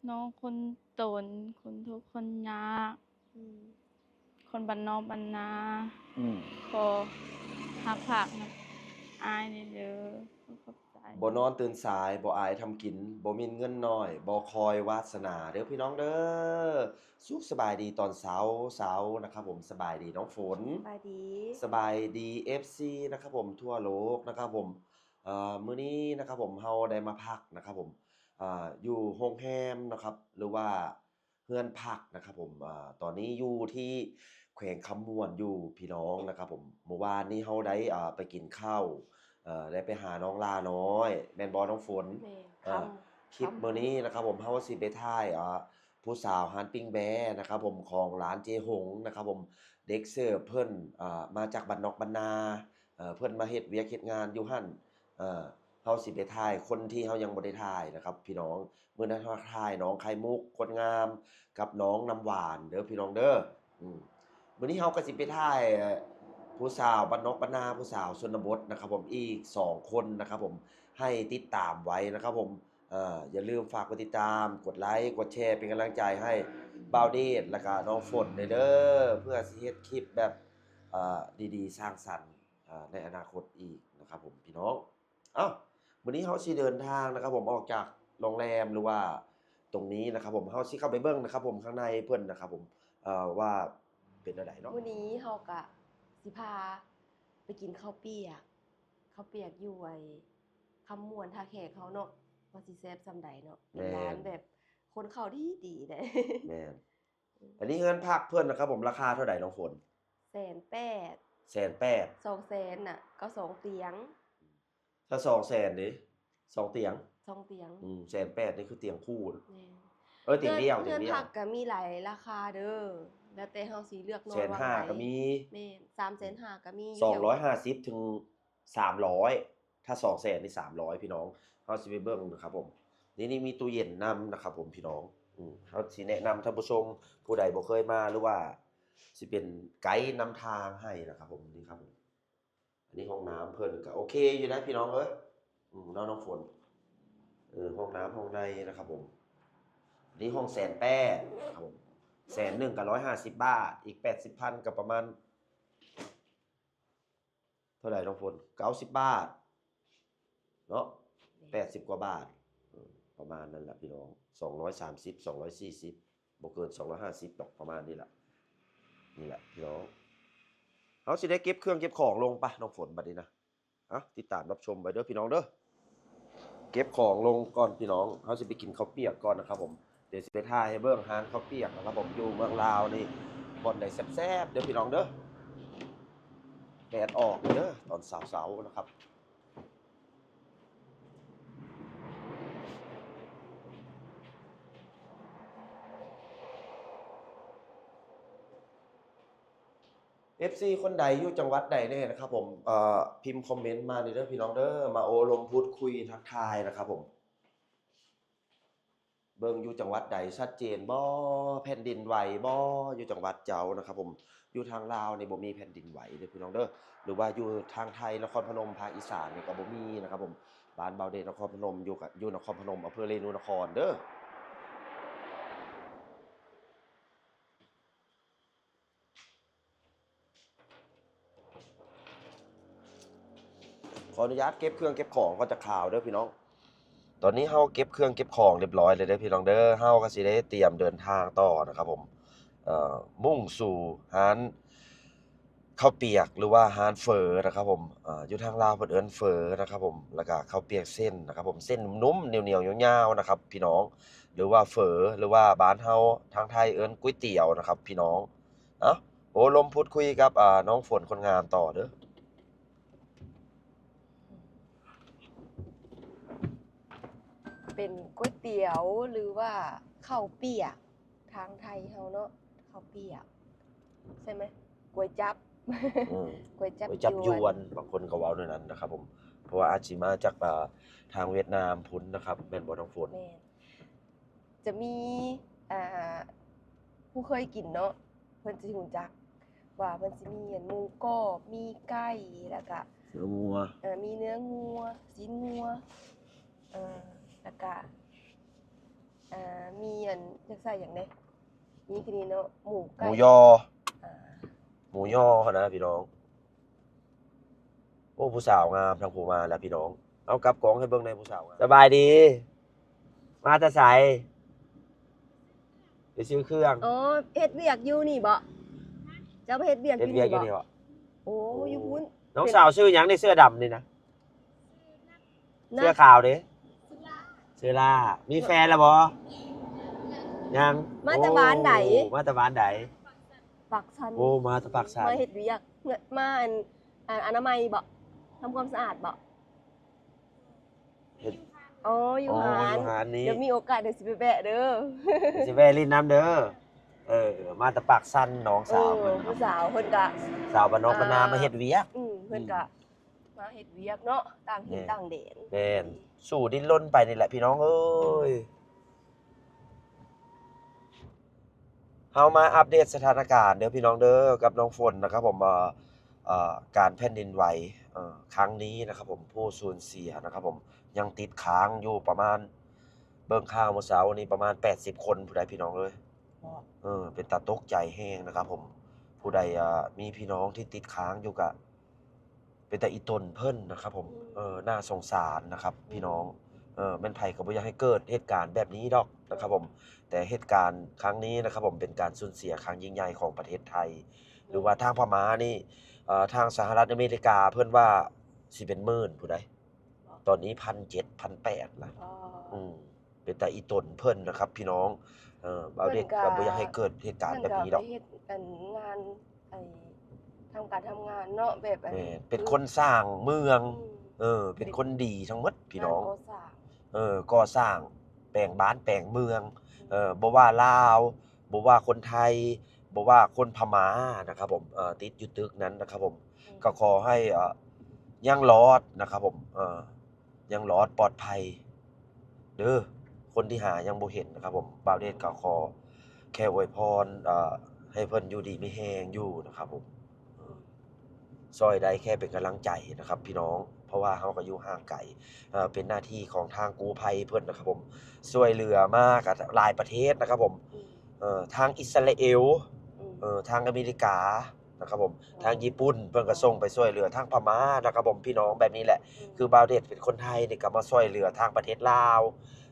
ນ້ອງຄົນຕົນ ຄົນທຸກຄົນຍາກ ອືມ ຄົນບ້ານນອກບ້ານນາ ອືມ ຂໍຮັບຝາກນຳອ້າຍແດ່ເດີ ຂອບໃຈ. ບໍ່ນອນຕື່ນສາຍ ບໍ່ອາຍທຳກິນ ບໍ່ໝິ່ນເງິນນ້ອຍ ບໍ່ຄອຍວາສະໜາເດີພີ່ນ້ອງເດີ. ສຸກສະບາຍດີຕອນເຊົ້າ ເຊົ້ານະຄັບຜົມ. ສະບາຍດີນ້ອງຝົນ ສະບາຍດີ ສະບາຍດີເອັຟຊີນະຄັບຜົມ ທົ່ວໂລກນະຄັບຜົມ. ເອີ ມື້ນີ້ນະຄັບຜົມ ເຮົາໄດ້ມາພັກນະຄັບຜົມ ເອີ ຢູ່ໂຮງແຮມນະຄັບ ຫຼືວ່າເຮືອນພັກນະຄັບຜົມ. ເອີ ຕອນນີ້ຢູ່ທີ່ແຂວງຄຳມ່ວນຢູ່ພີ່ນ້ອງນະຄັບຜົມ. ມື້ວານນີ້ເຮົາໄດ້ ເອີ ໄປກິນເຂົ້າ ເອີ ໄດ້ໄປຫານ້ອງຫຼ້ານ້ອຍ ແມ່ນບໍ່ນ້ອງຝົນ? ແມ່ນ. ເອີ ຄ່ຳ ຄລິບມື້ນີ້ນະຄັບຜົມ ເຮົາຊິໄປຖ່າຍ ເອີ ຜູ້ສາວຮ້ານປີ້ງແບ້ນະຄັບຜົມ ຂອງຮ້ານເຈຫົງນະຄັບຜົມ. ເດັກເສີບເພິ່ນ ເອີ ມາຈາກບ້ານນອກບ້ານນາ ເອີ ເພິ່ນມາເຮັດວຽກເຮັດງານຢູ່ຫັ້ນ. ເອີ ເຮົາຊິໄປຖ່າຍຄົນທີ່ເຮົາຍັງບໍ່ໄດ້ຖ່າຍນະຄັບພີ່ນ້ອງ. ມື້ນັ້ນເຮົາຖ່າຍນ້ອງໄຂ່ມຸກຄົນງາມກັບນ້ອງນ້ຳຫວານເດີພີ່ນ້ອງເດີ. ອືມ ມື້ນີ້ເຮົາກໍຊິໄປຖ່າຍ ເອີ ຜູ້ສາວບ້ານນອກບ້ານນາ ຜູ້ສາວຊົນນະບົດນະຄັບຜົມ ອີກສອງຄົນນະຄັບຜົມ ໃຫ້ຕິດຕາມໄວ້ນະຄັບຜົມ. ເອີ ຢ່າລືມຝາກກົດຕິດຕາມ ກົດໄລ ກົດແຊ ເປັນກຳລັງໃຈໃຫ້ບ່າວເດດ ແລ້ວກະນ້ອງຝົນແດ່ເດີ ເພື່ອຊິເຮັດຄລິບແບບ ເອີ ດີໆ ສ້າງສັນ ເອີ ໃນອະນາຄົດອີກນະຄັບຜົມພີ່ນ້ອງ. ເອົ້າ ມື້ນີ້ເຮົາຊິເດີນທາງນະຄັບຜົມ ອອກຈາກໂຮງແຮມ ຫຼືວ່າຕົງນີ້ນະຄັບຜົມ ເຮົາຊິເຂົ້າໄປເບິ່ງນະຄັບຜົມ ຂ້າງໃນເພິ່ນນະຄັບຜົມ ເອີ ວ່າເປັນແນວໃດເນາະ. ມື້ນີ້ເຮົາກະຊິພາໄປກິນເຂົ້າປຽກ ເຂົ້າປຽກຢູ່ໄອ້ ຄຳມ່ວນທ່າແຂກເຮົາເນາະ ວ່າຊິແຊບສ່ຳໃດເນາະ. ເປັນ ແມ່ນ ຮ້ານແບບຄົນເຂົ້າດີໆ ເດ້. ແມ່ນ. ອັນນີ້ເຮືອນພັກເພິ່ນນະຄັບຜົມ ລາຄາເທົ່າໃດນ້ອງຝົນ? ແສນແປດ. ແສນແປດ? ສອງແສນນະ ກໍສອງຕຽງ. ຖ້າສອງແສນເດ? ສອງຕຽງ? ສອງຕຽງ. ອືມ ແສນແປດນີ້ຄືຕຽງຄູ່. ແມ່ນ. ເອີ ຕຽງດຽວ ຕຽງດຽວ. ເຮືອນພັກກໍມີຫຼາຍລາຄາເດີ ແລ້ວແຕ່ເຮົາຊິເລືອກນອນ. ແສນຫ້າກໍມີ. ແມ່ນ ສາມແສນຫ້າກໍມີ. ສອງຮ້ອຍຫ້າສິບເຖິງ ສາມຮ້ອຍ ຖ້າສອງແສນນີ້ສາມຮ້ອຍພີ່ນ້ອງ. ເຮົາຊິໄປເບິ່ງນະຄັບຜົມ. ນີ້ ນີ້ມີຕູ້ເຢັນນຳນະຄັບຜົມພີ່ນ້ອງ. ອືມ ເຮົາຊິແນະນຳທ່ານຜູ້ຊົມ ຜູ້ໃດບໍ່ເຄີຍມາ ຫຼືວ່າຊິເປັນໄກນຳທາງໃຫ້ນະຄັບຜົມ. ນີ້ຄັບຜົມ ອັນນີ້ຫ້ອງນ້ຳເພິ່ນກໍໂອເຄຢູ່ນະພີ່ນ້ອງເອີຍ. ອືມ ເນາະນ້ອງຝົນ. ເອີ ຫ້ອງນ້ຳຫ້ອງໃນນະຄັບຜົມ. ນີ້ຫ້ອງແສນແປດນະຄັບຜົມ. ແສນໜຶ່ງກໍຮ້ອຍຫ້າສິບບາດ ອີກແປດສິບພັນກໍປະມານ ເທົ່າໃດນ້ອງຝົນ? ເກົ້າສິບບາດເນາະ. ແມ່ນ. ແປດສິບກວ່າບາດ. ເອີ ປະມານນັ້ນລະພີ່ນ້ອງ. ສອງຮ້ອຍສາມສິບ ສອງຮ້ອຍສີ່ສິບ ບໍ່ເກີນສອງຮ້ອຍຫ້າສິບດອກ ປະມານນີ້ລະ. ນີ້ລະພີ່ນ້ອງ ເຮົາຊິໄດ້ເກັບເຄື່ອງເກັບຂອງລົງ. ປະນ້ອງຝົນ ບັດນີ້ນະ. ເອົ້າ ຕິດຕາມຮັບຊົມໄວ້ເດີພີ່ນ້ອງເດີ. ເກັບຂອງລົງກ່ອນພີ່ນ້ອງ ເຮົາຊິໄປກິນເຂົ້າປຽກກ່ອນນະຄັບຜົມ. ດຽວຊິໄປຖ່າຍໃຫ້ເບິ່ງຮ້ານເຂົ້າປຽກນະຄັບຜົມ ຢູ່ເມືອງລາວນີ້ ບ່ອນໃດແຊບໆ ເດີພີ່ນ້ອງເດີ. ແດດອອກເດີຕອນເຊົ້າໆ ນະຄັບ. ເອັຟຊີຄົນໃດຢູ່ຈັງຫວັດໃດແດ່ນະຄັບຜົມ ເອີ ພິມຄອມເມັນມາເດີພີ່ນ້ອງເດີ ມາໂອ້ລົມພູດຄຸຍທັກທາຍນະຄັບຜົມ. ເບິ່ງຢູ່ຈັງຫວັດໃດຊັດເຈນບໍ່? ແຜ່ນດິນໄຫວບໍ່? ຢູ່ຈັງຫວັດເຈົ້ານະຄັບຜົມ. ຢູ່ທາງລາວນີ້ບໍ່ມີແຜ່ນດິນໄຫວເດີພີ່ນ້ອງເດີ ຫຼືວ່າຢູ່ທາງໄທ ນະຄອນພະນົມ ພາກອີສານນີ້ກໍບໍ່ມີນະຄັບຜົມ. ບ້ານບ່າວເດດ ນະຄອນພະນົມ ຢູ່ ຢູ່ນະຄອນພະນົມ ອຳເພີເລນູນະຄອນເດີ. ຂໍອະນຸຍາດເກັບເຄື່ອງເກັບຂອງກ່ອນຈະຂ່າວເດີພີ່ນ້ອງ. ຕອນນີ້ເຮົາເກັບເຄື່ອງເກັບຂອງຮຽບຮ້ອຍແລ້ວເດີພີ່ນ້ອງເດີ. ເຮົາກໍຊິໄດ້ຕຽມເດີນທາງຕໍ່ນະຄັບຜົມ ເອີ ມຸ່ງສູ່ຮ້ານເຂົ້າປຽກ ຫຼືວ່າຮ້ານເຝີນະຄັບຜົມ. ເອີ ຢູ່ທາງລາວເພິ່ນເອີ້ນເຝີນະຄັບຜົມ ແລ້ວກໍເຂົ້າປຽກເສັ້ນນະຄັບຜົມ ເສັ້ນນຸ້ມໆ ໜຽວໆ ຍາວໆ ນະຄັບພີ່ນ້ອງ ຫຼືວ່າເຝີ ຫຼືວ່າບ້ານເຮົາທາງໄທເອີ້ນກ໋ວຍຕຽວນະຄັບພີ່ນ້ອງ. ເອົ້າ ໂອ້ລົມພູດຄຸຍກັບ ອາ ນ້ອງຝົນຄົນງາມຕໍ່ເດີ. ເປັນກ໋ວຍຕຽວ ຫຼືວ່າເຂົ້າປຽກ ທາງໄທເຮົາເນາະ ເຂົ້າປຽກ ໃຊ່ໄໝ? ກ໋ວຍຈັບ ອືມ ກ໋ວຍຈັບ ກ໋ວຍຈັບຢວນ ຢວນ ບາງຄົນກໍເວົ້າແນວນັ້ນນະຄັບຜົມ ເພາະວ່າອາດຊິມາຈາກ ອາ ທາງຫວຽດນາມພຸ້ນນະຄັບ ແມ່ນບໍ່ນ້ອງຝົນ? ແມ່ນ. ຈະມີ ອ່າ ຜູ້ເຄີຍກິນເນາະ ເພິ່ນຊິຮູ້ຈັກວ່າເພິ່ນຊິມີອັນໝູກອບ ມີໄກ່ ແລ້ວກະເນື້ອງົວ ເອີ ມີເນື້ອງົວ ຊີ້ນງົວ ເອີ ແລ້ວກະ ອ່າ ມີອັນ ຢາກໃສ່ຫຍັງແດ່? ມີຄືນີ້ເນາະ ໝູໄກ່ ໝູຍໍ ອ່າ ໝູຍໍຫັ້ນນະພີ່ນ້ອງ. ໂອ້ ຜູ້ສາວງາມ ທາງຜູ້ມາແລ້ວພີ່ນ້ອງ. ເອົາ ກັບກ້ອງໃຫ້ເບິ່ງແດ່ ຜູ້ສາວງາມ. ສະບາຍດີ. ມາແຕ່ໃສ? ໄປຊື້ເຄື່ອງ. ອໍ ເຮັດວຽກຢູ່ນີ້ບໍ? ເຈົ້າໄປເຮັດວຽກຢູ່ນີ້ບໍ? ເຮັດວຽກຢູ່ນີ້ບໍ? ໂອ້ ຢູ່ພຸ້ນ. ນ້ອງສາວຊື່ຫຍັງນີ້ ເສື້ອດຳນີ້ນະ? ນະ ເສື້ອຂາວເດ້? ຊື່ລາ. ມີແຟນແລ້ວບໍ່? ຍັງ. ມາແຕ່ບ້ານໃດ? ໂອ້ ມາແຕ່ບ້ານໃດ? ປາກຊັນ. ໂອ້ ມາແຕ່ປາກຊັນ ມາເຮັດວຽກ ມາອັນ ອັນອະນາໄມບໍ? ທຳຄວາມສະອາດບໍ? ເຮັດ ອໍ ຢູ່ ອໍ ຮ້ານ ຢູ່ຮ້ານນີ້. ດຽວມີໂອກາດດຽວຊິໄປແວະເດີ ຊິແວະຫຼິ້ນນຳເດີ. ເອີ ມາແຕ່ປາກຊັນ ນ້ອງສາວ ເອີ ເພິ່ນ ຜູ້ສາວເພິ່ນກະ ສາວບ້ານນອກບ້ານນາ ອ່າ ມາເຮັດວຽກ. ອືມ ເພິ່ນກະ ອືມ ມາເຮັດວຽກເນາະ ຕ່າງຖິ່ນ ແມ່ນ ຕ່າງແດນ. ແມ່ນ ສູ້ດີ້ນລົນໄປນີ້ແຫຼະພີ່ນ້ອງເອີຍ. ເຮົາມາອັບເດດສະຖານະການເດີພີ່ນ້ອງເດີ ກັບນ້ອງຝົນນະຄັບຜົມ. ເອີ ເອີ ການແຜ່ນດິນໄຫວ ເອີ ຄັ້ງນີ້ນະຄັບຜົມ ຜູ້ສູນເສຍນະຄັບຜົມ ຍັງຕິດຄ້າງຢູ່ປະມານ ເບິ່ງຂ່າວມື້ເຊົ້ານີ້ປະມານແປດສິບຄົນພຸ້ນໃດ໋ພີ່ນ້ອງເອີຍ. ເອີ ເປັນຕາຕົກໃຈແຮງນະຄັບຜົມ. ຜູ້ໃດ ເອີ ມີພີ່ນ້ອງທີ່ຕິດຄ້າງຢູ່ກະ ເປັນຕາອີຕົນເພິ່ນນະຄັບຜົມ. ອືມ ເອີ ໜ້າສົງສານນະຄັບ ອືມ ພີ່ນ້ອງ. ເອີ ແມ່ນໃຜກໍບໍ່ຢາກໃຫ້ເກີດເຫດການແບບນີ້ດອກນະຄັບຜົມ. ແຕ່ເຫດການຄັ້ງນີ້ນະຄັບຜົມ ເປັນການສູນເສຍຄັ້ງຍິ່ງໃຫຍ່ຂອງປະເທດໄທ ອືມ ຫຼືວ່າທາງພະມ້ານີ້ ເອີ ທາງສະຫະລັດອາເມລິກາເພິ່ນວ່າຊິເປັນໝື່ນພຸ້ນໃດ໋ ຕອນນີ້ພັນເຈັດ ພັນແປດລະ. ອໍ ອືມ ເປັນຕາອີຕົນເພິ່ນນະຄັບພີ່ນ້ອງ. ເອີ ບ່າວເດັດກໍບໍ່ຢາກໃຫ້ເກີດເຫດການແບບນີ້ດອກ. ເພິ່ນກໍໄປເຮັດອັນງານ ໄອ້ ທຳການທຳງານເນາະ ແບບອັນ ແມ່ນ ເປັນຄົນສ້າງເມືອງ. ອືມ ເອີ ເປັນຄົນດີທັງໝົດພີ່ນ້ອງ. ເອີ ກໍ່ສ້າງແປງບ້ານແປງເມືອງ. ອືມ ເອີ ບໍ່ວ່າລາວ ບໍ່ວ່າຄົນໄທ ບໍ່ວ່າຄົນພະມ້ານະຄັບຜົມ ເອີ ຕິດຢູ່ຕຶກນັ້ນນະຄັບຜົມ. ອືມ ກໍຂໍໃຫ້ ເອີ ຍັງລອດນະຄັບຜົມ ເອີ ຍັງລອດປອດໄພເດີ ຄົນທີ່ຫາຍັງບໍ່ເຫັນນະຄັບຜົມ. ບ່າວເດດກໍຂໍແຄ່ອວຍພອນ ເອີ ໃຫ້ເພິ່ນຢູ່ດີມີແຮງຢູ່ນະຄັບຜົມ. ເອີ ຊ່ອຍໄດ້ແຄ່ເປັນກຳລັງໃຈນະຄັບພີ່ນ້ອງ ເພາະວ່າເຮົາກໍຢູ່ຫ່າງໄກ. ເອີ ເປັນໜ້າທີ່ຂອງທາງກູ້ໄພເພິ່ນນະຄັບຜົມ ຊ່ວຍເຫຼືອມາກໍຫຼາຍປະເທດນະຄັບຜົມ. ອືມ ເອີ ທາງອິດສະຣາເອວ ອືມ ເອີ ທາງອາເມລິກາ ນະຄັບຜົມ. ທາງຍີ່ປຸ່ນເພິ່ນກໍສົ່ງໄປຊ່ວຍເຫຼືອ ທາງພະມ້ານະຄັບຜົມ ພີ່ນ້ອງ ແບບນີ້ແຫຼະ. ອືມ ຄືບ່າວເດດເປັນຄົນໄທນີ້ ກໍມາຊ່ວຍເຫຼືອທາງປະເທດລາວ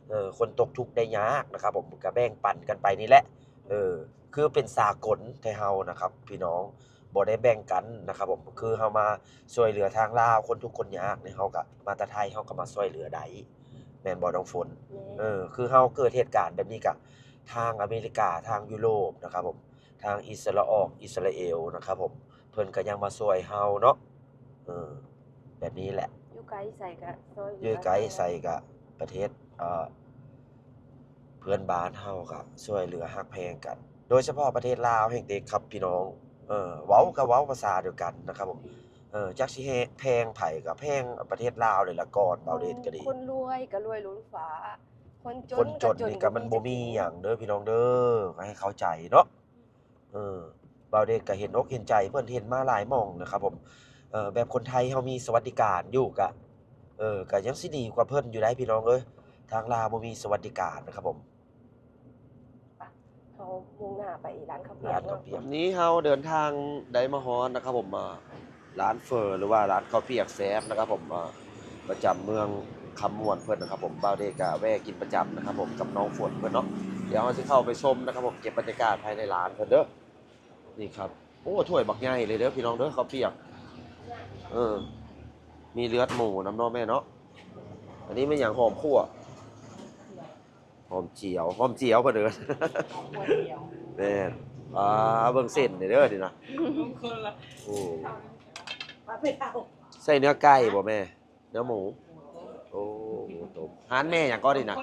ເອີ ຄົນຕົກທຸກໄດ້ຍາກນະຄັບຜົມ ກໍແບ່ງປັນກັນໄປນີ້ແຫຼະ. ເອີ ຄືເປັນສາກົນໄທເຮົານະຄັບພີ່ນ້ອງ ບໍ່ໄດ້ແບ່ງກັນນະຄັບຜົມ. ຄືເຮົາມາຊ່ວຍເຫຼືອທາງລາວ ຄົນທຸກຄົນຍາກນີ້ ເຮົາກໍມາແຕ່ໄທ ເຮົາກໍມາຊ່ວຍເຫຼືອໄດ້ ແມ່ນບໍ່ນ້ອງຝົນ? ແມ່ນ. ເອີ ຄືເຮົາເກີດເຫດການແບບນີ້ ກະທາງອາເມລິກາ ທາງຢູໂຣບນະຄັບຜົມ ທາງອິດສະຣາອອກ ອິດສະຣາເອວນະຄັບຜົມ ເພິ່ນກໍຍັງມາຊ່ວຍເຮົາເນາະ. ເອີ ແບບນີ້ແຫຼະ ຢູ່ໄກໃສກະຊ່ອຍເຫຼືອ ຢູ່ໄກໃສກະປະເທດ ເອີ ເພື່ອນບ້ານເຮົາກະຊ່ວຍເຫຼືອຮັກແພງກັນ ໂດຍສະເພາະປະເທດລາວແຮ່ງເດຄັບພີ່ນ້ອງ. ເອີ ເວົ້າກະເວົ້າພາສາດຽວກັນນະຄັບຜົມ. ເອີ ຈັກຊິແພງໃຜກະແພງປະເທດລາວນີ້ລະກ່ອນ ບ່າວເດດກະດີ. ຄົນລວຍກະລວຍລົ້ນຟ້າ ຄົນຈົນ ຄົນຈົນນີ້ກະມັນບໍ່ມີຫຍັງເດີພີ່ນ້ອງເດີ ກໍໃຫ້ເຂົ້າໃຈເນາະ. ເອີ ບ່າວເດດກໍເຫັນອົກເຫັນໃຈເພິ່ນ ເຫັນມາຫຼາຍໝ່ອງນະຄັບຜົມ. ເອີ ແບບຄົນໄທເຮົາມີສະຫວັດດີການຢູ່ກະ ເອີ ກໍຍັງຊິດີກວ່າເພິ່ນຢູ່ໄດ໋ພີ່ນ້ອງເອີຍ. ທາງລາວບໍ່ມີສະຫວັດດີການນະຄັບຜົມ. ເຮົາມຸ່ງໜ້າໄປຮ້ານເຂົ້າປຽກເນາະ. ນີ້ເຮົາເດີນທາງໄດ້ມາຮອດນະຄັບຜົມ ມາ ຮ້ານເຝີ ຫຼືວ່າຮ້ານເຂົ້າປຽກແຊບນະຄັບຜົມ ອ່າ ປະຈຳເມືອງຄຳມ່ວນເພິ່ນນະຄັບຜົມ. ບ່າວເດດກະແວ່ກິນປະຈຳນະຄັບຜົມ ກັບນ້ອງຝົນເພິ່ນເນາະ. ດຽວເຮົາຊິເຂົ້າໄປຊົມນະຄັບຜົມ ເກັບບັນຍາກາດພາຍໃນຮ້ານເພິ່ນເດີ. ນີ້ຄັບ ໂອ້ ຖ້ວຍບັກໃຫຍ່ເລີຍເດີພີ່ນ້ອງເດີ ເຂົ້າປຽກ. ເອີ ມີເລືອດໝູນຳເນາະແມ່ເນາະ. ອັນນີ້ແມ່ນຫຍັງ? ຫອມຂົ້ວ ຫອມຈຽວ ຫອມຈຽວເພິ່ນເອີ້ນ. ແມ່ນ. ອ່າ ເບິ່ງເສັ້ນນີ້ເດີນີ້ນະ. ໂອ້ ໃສ່ເນື້ອໄກ່ບໍ່ແມ່? ເນື້ອໝູ. ໂອ້ ຕົ້ມ. ຮ້ານແມ່ຫຍັງກໍນີ້ນະ?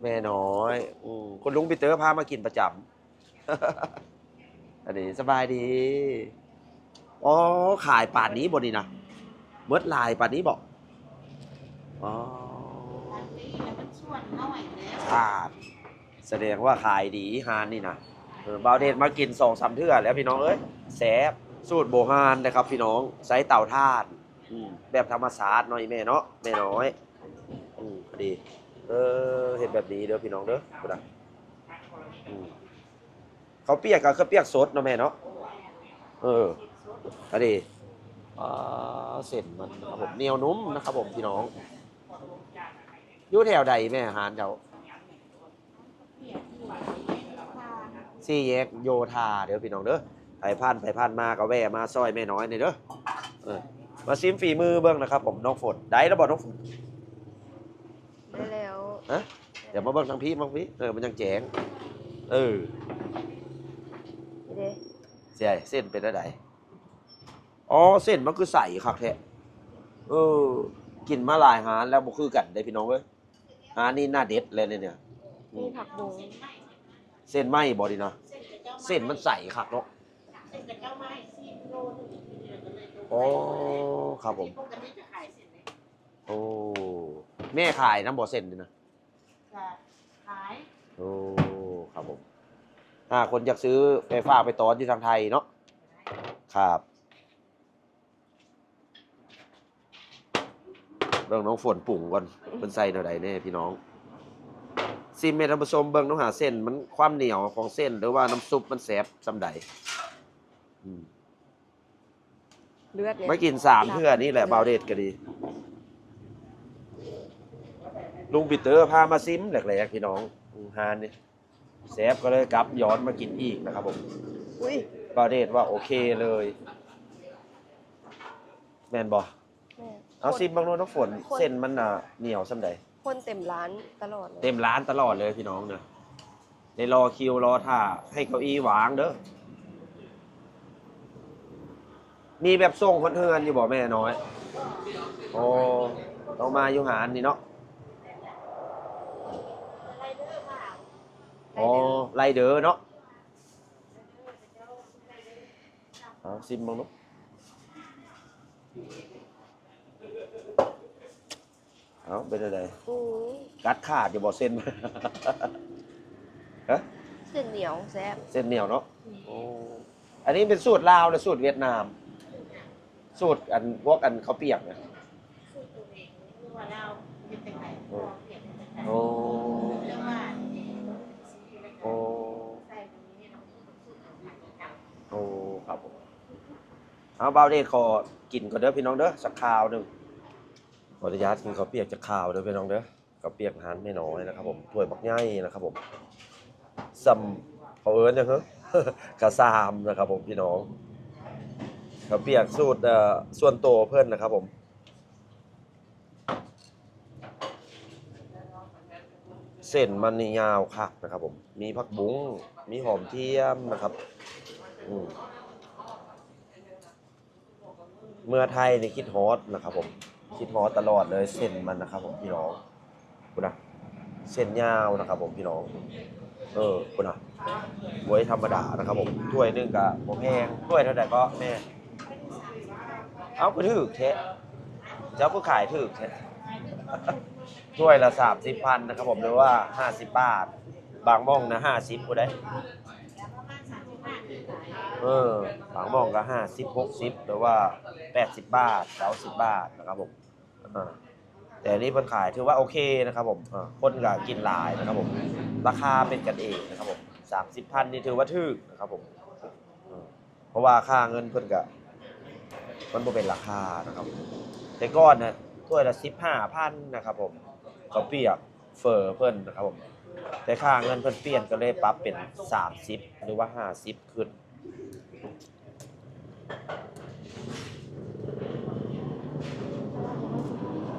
ແມ່ນ້ອຍ. ອືມ ຄຸນລຸງປີເຕີພາມາກິນປະຈຳ. ອັນນີ້ ສະບາຍດີ. ອໍ ຂາຍປານນີ້ບໍ່ນີ້ນະ? ໝົດຫຼາຍປານນີ້ບໍ່? ອໍ ສະແດງວ່າຂາຍດີຮ້ານນີ້ນະ. ເອີ ບ່າວເດດມາກິນສອງສາມເທື່ອແລ້ວພີ່ນ້ອງເອີຍ ແຊບ. ສູດໂບຮານເດີຄັບພີ່ນ້ອງ ໃຊ້ເຕົາຖ່ານ ອືມ ແບບທຳມະຊາດເນາະ ອີ່ແມ່ເນາະ ແມ່ນ້ອຍ. ອືມ ພໍດີ. ເອີ ເອີ ເຮັດແບບນີ້ເດີພີ່ນ້ອງເດີ ພຸ້ນນະ ອືມ ເຂົ້າປຽກກໍເຂົ້າປຽກສົດເນາະແມ່ເນາະ ເອີ ອັນນີ້ ອ່າ ເສັ້ນມັນນະຄັບຜົມ ໜຽວນຸ້ມນະຄັບຜົມພີ່ນ້ອງ. ຢູ່ແຖວໃດແມ່ຮ້ານເຈົ້າ? ສີ່ແຍກໂຍທາເດີພີ່ນ້ອງເດີ ໃຜຜ່ານໄປຜ່ານມາກໍແວ່ມາຊ່ອຍແມ່ນ້ອຍແດ່ເດີ ເອີ ມາຊິມຝີມືເບິ່ງນະຄັບຜົມ ນ້ອງຝົນ ໄດ້ແລ້ວບໍ່ນ້ອງຝົນ? ໄດ້ແລ້ວ ຮະ ດຽວມາເບິ່ງທາງພີ້ ມາພີ້ ເອີ ມັນຍັງແຈ້ງ ເອີ ນີ້ເດ້ ເສັ້ນເປັນແນວໃດ? ອໍ ເສັ້ນມັນຄືໃສຄັກແທ້ ເອີ ກິນມາຫຼາຍຮ້ານແລ້ວບໍ່ຄືກັນເດ້ພີ່ນ້ອງເອີຍ. ອ່າ ນີ້ໜ້າເດັດເລີຍນີ້ ນີ້ ນີ້ຜັກບົງ ເສັ້ນໄໝ້ບໍ່ນີ້ນະ ເສັ້ນມັນໃສຄັກເນາະ ອໍ ຄັບຜົມ ໂອ້ ແມ່ຂາຍນຳບໍ່ເສັ້ນນີ້ນະ? ຂາຍ ໂອ້ ຄັບຜົມ ຖ້າຄົນຢາກຊື້ໄປຝາກໄປຕ້ອນຢູ່ທາງໄທເນາະ ຄັບ. ເບິ່ງນ້ອງຝົນປຸງກ່ອນ ເພິ່ນໃສ່ແນວໃດແດ່ພີ່ນ້ອງ ຊິມໃຫ້ທ່ານຜູ້ຊົມເບິ່ງນຳຫາເສັ້ນມັນ ຄວາມໜຽວຂອງເສັ້ນ ຫຼືວ່ານ້ຳຊຸບມັນແຊບສ່ຳໃດ ອືມ ເລືອດເລີຍ ມາກິນສາມເທື່ອນີ້ແຫຼະ ບ່າວເດດກໍດີ ລຸງປີເຕີພາມາຊິມແລກໆ ພີ່ນ້ອງ ອືມ ຮ້ານນີ້ ແຊບກໍເລີຍກັບຍ້ອນມາກິນອີກນະຄັບຜົມ ອຸ້ຍ ບ່າວເດດວ່າໂອເຄເລີຍ ແມ່ນບໍ່? ແມ່ນ ເອົາຊິມເບິ່ງດູນ້ອງຝົນ ຄົນ ເສັ້ນມັນນະໜຽວສ່ຳໃດ? ຄົນເຕັມຮ້ານຕະຫຼອດເລີຍ ເຕັມຮ້ານຕະຫຼອດເລີຍພີ່ນ້ອງນະ ໄດ້ລໍຄິວລໍຖ້າໃຫ້ເກົ້າອີ່ວາງເດີ. ມີແບບສົ່ງຮອດເຮືອນຢູ່ບໍ່ແມ່ນ້ອຍ? ໂອ້ ຕ້ອງມາຢູ່ຮ້ານນີ້ເນາະ ອໍ ໄລເດີເນາະ ເອົາຊິມເບິ່ງດູ ເອົ້າ ເປັນຈັ່ງໃດ? ອື ກັດຂາດຢູ່ບໍ່ເສັ້ນ? ຮະ? ເສັ້ນໜຽວແຊບ ເສັ້ນໜຽວເນາະ ອື ໂອ້ ອັນນີ້ເປັນສູດລາວ ຫຼື ສູດຫວຽດນາມ? ສູດອັນ ພວກອັນເຂົ້າປຽກນະ ສູດໂຕເອງ ຫຼືວ່າລາວເຮັດຈັ່ງໃດ ໂອ້ ເຂົ້າປຽກເຮັດຈັ່ງໃດ ໂອ້ ເລື່ອງວ່າ ໂອ້ ໃສ່ ໂອ້ ຄັບຜົມ ເອົາ ບ່າວເດດຂໍກິນກ່ອນເດີພີ່ນ້ອງເດີ ສັກຄາວໜຶ່ງ ຂໍອະນຸຍາດກິນເຂົ້າປຽກຈັກຄາວເດີພີ່ນ້ອງເດີ ເຂົ້າປຽກຮ້ານແມ່ນ້ອຍນະຄັບຜົມ ຖ້ວຍບັກໃຫຍ່ນະຄັບຜົມ ສ່ຳ ເຂົາເອີ້ນຫຍັງເຮີ ກະຊາມນະຄັບຜົມພີ່ນ້ອງ ເຂົ້າປຽກສູດ ເອີ ສ່ວນໂຕເພິ່ນນະຄັບຜົມ. ເສັ້ນມັນນີ້ຍາວຄັກນະຄັບຜົມ ມີຜັກບຸ້ງ ມີຫອມທຽມນະຄັບ ອືມ ເມືອໄທນີ້ຄິດຮອດນະຄັບຜົມ ຄິດຮອດຕະຫຼອດເລີຍ ເສັ້ນມັນນະຄັບຜົມພີ່ນ້ອງ ພຸ້ນນະ ເສັ້ນຍາວນະຄັບຜົມພີ່ນ້ອງ ເອີ ພຸ້ນນະ ບໍ່ທຳມະດານະຄັບຜົມ ຖ້ວຍໜຶ່ງກະບໍ່ແພງ ຖ້ວຍເທົ່າໃດເກາະແມ່? ເອົ້າ ຄືຖືກແທ້ ເຈົ້າຄືຂາຍຖືກແທ້ ຖ້ວຍລະສາມສິບພັນນະຄັບຜົມ ຫຼືວ່າຫ້າສິບບາດ ບາງໝ່ອງນະຫ້າສິບພຸ້ນໃດ ເອີ ບາງໝ່ອງກະຫ້າສິບ ຫົກສິບ ຫຼືວ່າແປດສິບບາດ ເກົ້າສິບບາດນະຄັບຜົມ ອາ ແຕ່ອັນນີ້ເພິ່ນຂາຍຖືວ່າໂອເຄນະຄັບຜົມ ອາ ຄົນກະກິນຫຼາຍນະຄັບຜົມ ລາຄາເປັນກັນເອງນະຄັບຜົມ ສາມສິບພັນນີ້ຖືວ່າຖືກນະຄັບຜົມ ເພາະວ່າຄ່າເງິນເພິ່ນກະ ມັນບໍ່ເປັນລາຄານະຄັບ ແຕ່ກ່ອນນະ ຖ້ວຍລະສິບຫ້າພັນນະຄັບຜົມ ເຂົ້າປຽກເຝີເພິ່ນນະຄັບຜົມ ແຕ່ຄ່າເງິນເພິ່ນປ່ຽນ ກໍເລີຍປັບເປັນສາມສິບ ຫຼືວ່າຫ້າສິບຂຶ້ນ.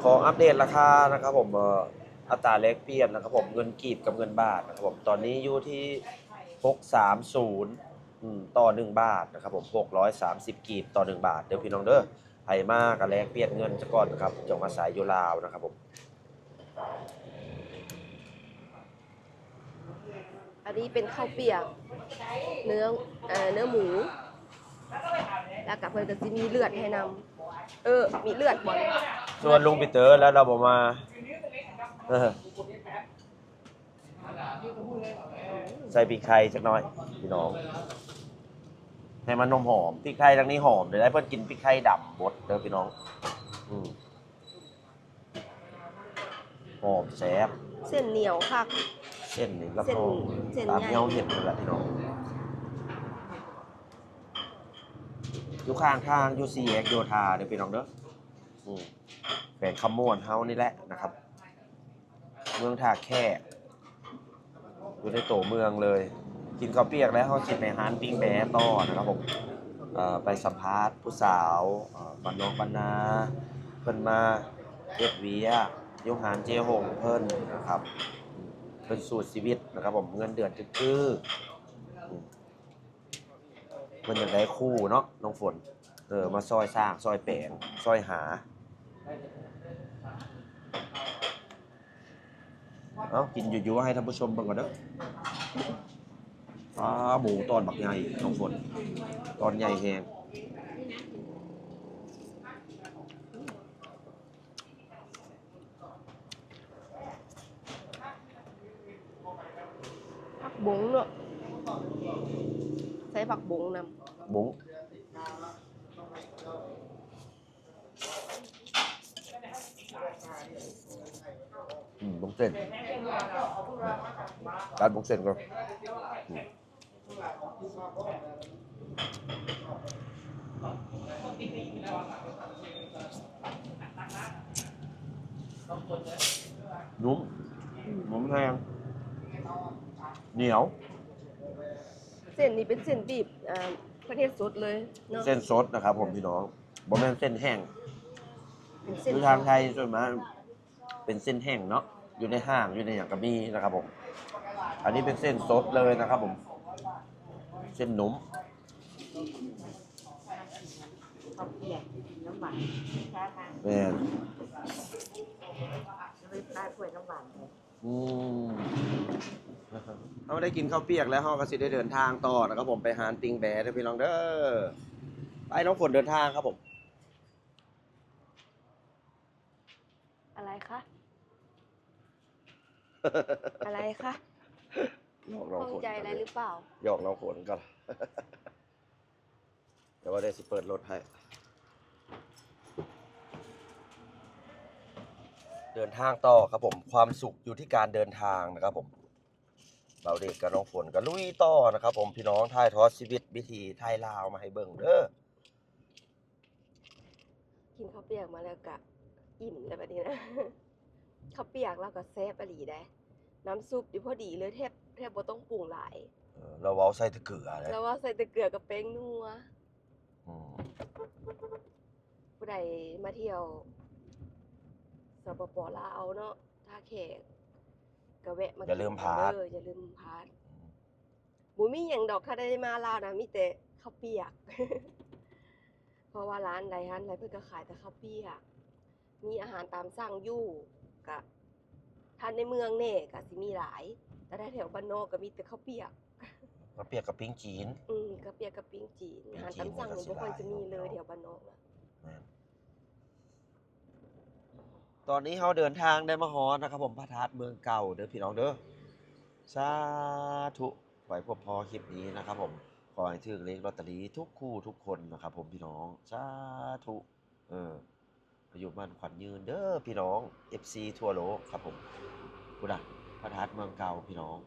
ຂໍອັບເດດລາຄານະຄັບຜົມ ເອີ ອັດຕາແລກປ່ຽນນະຄັບຜົມ ເງິນກີບກັບເງິນບາດນະຄັບຜົມ ຕອນນີ້ຢູ່ທີ່ ຫົກສາມສູນ ອືມ ຕໍ່ໜຶ່ງບາດນະຄັບຜົມ ຫົກຮ້ອຍສາມສິບກີບຕໍ່ໜຶ່ງບາດເດີພີ່ນ້ອງເດີ ໃຜມາກໍແລກປ່ຽນເງິນສາກ່ອນນະຄັບ ຈັ່ງມາໃຊ້ຢູ່ລາວນະຄັບຜົມ. ອັນນີ້ເປັນເຂົ້າປຽກເນື້ອ ເອີ ເນື້ອໝູ ແລ້ວກໍເພິ່ນກໍຊິມີເລືອດໃຫ້ນຳ ເອີ ມີເລືອດບໍ່? ຊວນລຸງປີເຕີແລ້ວລາວບໍ່ມາ ເອີ ໃສ່ພິກໄທຈັກໜ້ອຍພີ່ນ້ອງ ໃຫ້ມັນຫອມໆ ພິກໄທທາງນີ້ຫອມເດ້ ເພິ່ນກິນພິກໄທດຳບົດເດີພີ່ນ້ອງ ອືມ ຫອມແຊບ ແຊ ສັ້ນໜຽວຄັກ. ເສັ້ນນີ້ຮັບຮອງ ເສັ້ນ ເສັ້ນໃຫຍ່ ຕາມທີ່ເຮົາເຫັນນັ້ນແຫຼະພີ່ນ້ອງ. ຢູ່ຂ້າງທາງ ຢູ່ສີ່ແຍກໂຍທາເດີພີ່ນ້ອງເດີ. ອືມ ແຂວງຄຳມ່ວນເຮົານີ້ແຫຼະນະຄັບ ເມືອງທ່າແຂກ ຢູ່ໃນໂຕເມືອງເລີຍ. ກິນເຂົ້າປຽກແລ້ວ ເຮົາຊິໄປຮ້ານປີ້ງແບ້ຕໍ່ນະຄັບຜົມ. ເອີ ໄປສຳພາດຜູ້ສາວ ເອີ ບ້ານນອກບ້ານນາ ເພິ່ນມາເຮັດວຽກຢູ່ຮ້ານເຈຫົງເພິ່ນນະຄັບ. ເພິ່ນສູ້ຊີວິດນະຄັບຜົມ ເງິນເດືອນຈະຄື ອືມ ເພິ່ນຢາກໄດ້ຄູ່ເນາະນ້ອງຝົນ ເອີ ມາຊ່ອຍສ້າງ ຊ່ອຍແປງ ຊ່ອຍຫາ. ເອົາ ກິນຢູ່ໆ ໃຫ້ທ່ານຜູ້ຊົມເບິ່ງກ່ອນເດີ. ປາ ໝູຕອນບັກໃຫຍ່ນ້ອງຝົນ ຕອນໃຫຍ່ແຮງ. ຜັກບົງເນາະ ໃສ່ຜັກບົງນຳ ບົງ. ອືມ ບົງເສັ້ນ ຕັດບົງເສັ້ນກ່ອນ. ອືມ ນຸ້ມ ນຸ້ມແຮງ ໜຽວ. ເສັ້ນນີ້ເປັນເສັ້ນບີບ ອ່າ ເພິ່ນເຮັດສົດເລີຍເນາະ ເສັ້ນສົດນະຄັບຜົມພີ່ນ້ອງ ບໍ່ແມ່ນເສັ້ນແຫ້ງ. ເປັນເສັ້ນ ຢູ່ທາງໄທສ່ວນມາກ ເປັນເສັ້ນແຫ້ງເນາະ ຢູ່ໃນຫ້າງ ຢູ່ໃນຫຍັງກໍມີນະຄັບຜົມ. ອັນນີ້ເປັນເສັ້ນສົດເລີຍນະຄັບຜົມ ເສັ້ນໜຸ່ມ. ເຂົ້າປຽກກິນນ້ຳຫວານ ແມ່ນ ເລີຍປາກລ້ວຍນ້ຳຫວານ. ອືມ ເຮົາໄດ້ກິນເຂົ້າປຽກແລ້ວ ເຮົາກໍຊິໄດ້ເດີນທາງຕໍ່ນະຄັບຜົມ ໄປຮ້ານປີ້ງແບ້ເດີພີ່ນ້ອງເດີ. ໄປ ນ້ອງຝົນເດີນທາງຄັບຜົມ. ອະໄລຄະ? ອະໄລຄະ? ຢອກນ້ອງຝົນກ່ອນເດີ ຂ້ອງໃຈອະໄລຫຼືເປົ່າ? ຢອກນ້ອງຝົນກ່ອນ. ດຽວບ່າວເດດຊິເປີດລົດໃຫ້. ເດີນທາງຕໍ່ຄັບຜົມ ຄວາມສຸກຢູ່ທີ່ການເດີນທາງນະຄັບຜົມ. ບ່າວເດດກັບນ້ອງຝົນກໍລຸຍຕໍ່ນະຄັບຜົມ ພີ່ນ້ອງ ຖ່າຍທອດຊີວິດວິຖີໄທລາວມາໃຫ້ເບິ່ງເດີ. ກິນເຂົ້າປຽກມາແລ້ວກະອີ່ມແລ້ວບັດນີ້ນະ. ເຂົ້າປຽກລາວກໍແຊບອີ່ຫຼີໃດ໋ ນ້ຳຊຸບນີ້ພໍດີເລີຍ ແທບ ແທບບໍ່ຕ້ອງປຸງຫຼາຍ. ເອີ ລາວເວົ້າໃສ່ແຕ່ເກືອເດ້ ລາວເວົ້າໃສ່ແຕ່ເກືອກັບແປ້ງນົວ. ອືມ ຜູ້ໃດມາທ່ຽວ ສປປ ລາວເນາະ ທ່າແຂກ ກໍແວະມາ ຢ່າລືມພາດ ກິນເດີ ຢ່າລືມພາດ. ອືມ ບໍ່ມີຫຍັງດອກ ຖ້າໄດ້ມາລາວນະ ມີແຕ່ເຂົ້າປຽກ ເພາະວ່າຮ້ານໃດຮ້ານໃດເພິ່ນກໍຂາຍແຕ່ເຂົ້າປຽກ. ມີອາຫານຕາມສັ່ງຢູ່ ກະຖ້າໃນເມືອງແດ່ກະຊິມີຫຼາຍ ແຕ່ຖ້າແຖວບ້ານນອກກະມີແຕ່ເຂົ້າປຽກ. ເຂົ້າປຽກກັບປີ້ງຈີນ. ອືມ ເຂົ້າປຽກກັບປີ້ງຈີນ. ປີ້ງຈີນ ອາຫານຕາມສັ່ງນີ້ບໍ່ຄ່ອຍຈະມີເລີຍແຖວບ້ານນອກນະ. ແມ່ນ. ຕອນນີ້ເຮົາເດີນທາງໄດ້ມາຮອດນະຄັບຜົມ ພະທາດເມືອງເກົ່າເດີພີ່ນ້ອງເດີ. ສາທຸ ຂໍໃຫ້ພົບພໍ້ຄລິບນີ້ນະຄັບຜົມ ຂໍໃຫ້ຖືກເລກລອດເຕີຣີທຸກຄູ່ທຸກຄົນນະຄັບຜົມ ພີ່ນ້ອງ ສາທຸ. ເອີ ອາຍຸໝັ້ນຂວັນຍືນເດີພີ່ນ້ອງ ເອັຟຊີທົ່ວໂລກຄັບຜົມ. ພຸ້ນນະ ພະທາດເມືອງເກົ່າພີ່ນ້ອງ.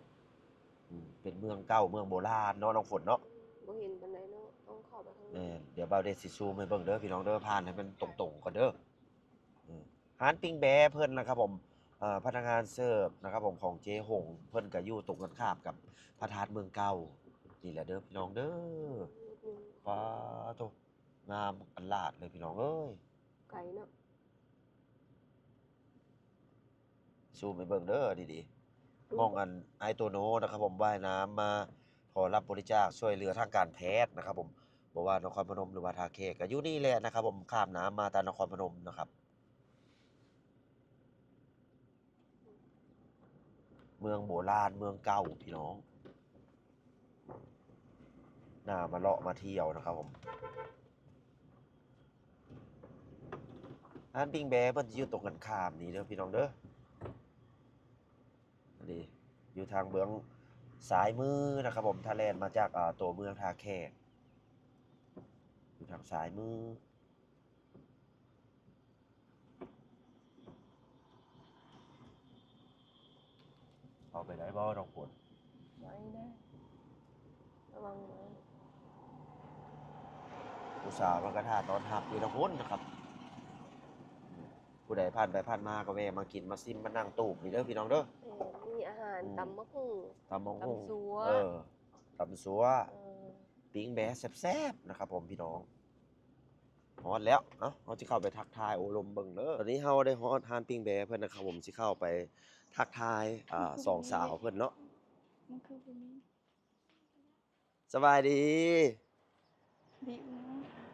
ອືມ ເປັນເມືອງເກົ່າເມືອງໂບລານເນາະ ນ້ອງຝົນເນາະ. ບໍ່ເຫັນປານໃດເນາະ ຕ້ອງເຂົ້າໄປທາງໃນ. ແມ່ນ ດຽວບ່າວເດດຊິຊູມໃຫ້ເບິ່ງເດີພີ່ນ້ອງເດີ ຜ່ານໃຫ້ມັນຕົງໆກ່ອນເດີ. ອືມ ຮ້ານປີ້ງແບ້ເພິ່ນນະຄັບຜົມ ເອີ ພະນັກງານເສີບນະຄັບຜົມ ຂອງເຈຫົງ ເພິ່ນກະຢູ່ຕົງກັນຂ້າມກັບພະທາດເມືອງເກົ່ານີ້ແຫຼະເດີພີ່ນ້ອງເດີ. ປາໂທ້ ງາມອັນຫຼາດເລີຍພີ່ນ້ອງເອີຍ. ໄກເນາະ. ຊູມໃຫ້ເບິ່ງເດີດີໆ ອືມ ໝ່ອງອັນອ້າຍໂຕໂນນະຄັບຜົມ ວ່າຍນ້ຳມາຂໍຮັບບໍລິຈາກຊ່ວຍເຫຼືອທາງການແພດນະຄັບຜົມ. ບໍ່ວ່ານະຄອນພະນົມ ຫຼືວ່າທ່າແຂກ ກະຢູ່ນີ້ແຫຼະນະຄັບຜົມ ຂ້າມນ້ຳມາຕານະຄອນພະນົມນະຄັບ. ເມືອງໂບລານເມືອງເກົ່າພີ່ນ້ອງ ໜ້າມາເລາະມາທ່ຽວນະຄັບຜົມ. ຮ້ານປີ້ງແບ້ເພິ່ນຈະຢູ່ຕົງກັນຂ້າມນີ້ເດີພີ່ນ້ອງເດີ. ອັນນີ້ຢູ່ທາງເບື້ອງຊ້າຍມືນະຄັບຜົມ ຖ້າແລ່ນມາຈາກ ອ່າ ຕົວເມືອງທ່າແຂກ ຢູ່ທາງຊ້າຍມື. ເຂົ້າໄປໄດ້ບໍ່ນ້ອງຝົນ? ໄດ້ນະ ລະວັງເດີ. ຜູ້ສາວເພິ່ນກໍຖ້າຕ້ອນຮັບຢູ່ທາງພຸ້ນນະຄັບ. ຜູ້ໃດຜ່ານໄປຜ່ານມາກໍແວ່ມາກິນມາຊິມມານັ່ງຕູບນີ້ເດີພີ່ນ້ອງເດີ. ແມ່ນ ມີອາຫານ ອືມ ຕຳບັກຫຸ່ງ ຕຳບັກຫຸ່ງ ຕຳຊົ່ວ ເອີ ຕຳຊົ່ວ ເອີ ປີ້ງແບ້ແຊບໆ ນະຄັບຜົມພີ່ນ້ອງ. ຮອດແລ້ວ ເອົ້າ ເຮົາຊິເຂົ້າໄປທັກທາຍໂອ້ລົມເບິ່ງເດີ. ຕອນນີ້ເຮົາໄດ້ຮອດຮ້ານປີ້ງແບ້ເພິ່ນນະຄັບຜົມ ຊິເຂົ້າໄປທັກທາຍ ອ່າ ສອງສາວເພິ່ນເນາະ. ມັນຄືບໍ່ມີ. ສະບາຍດີ. ດີ.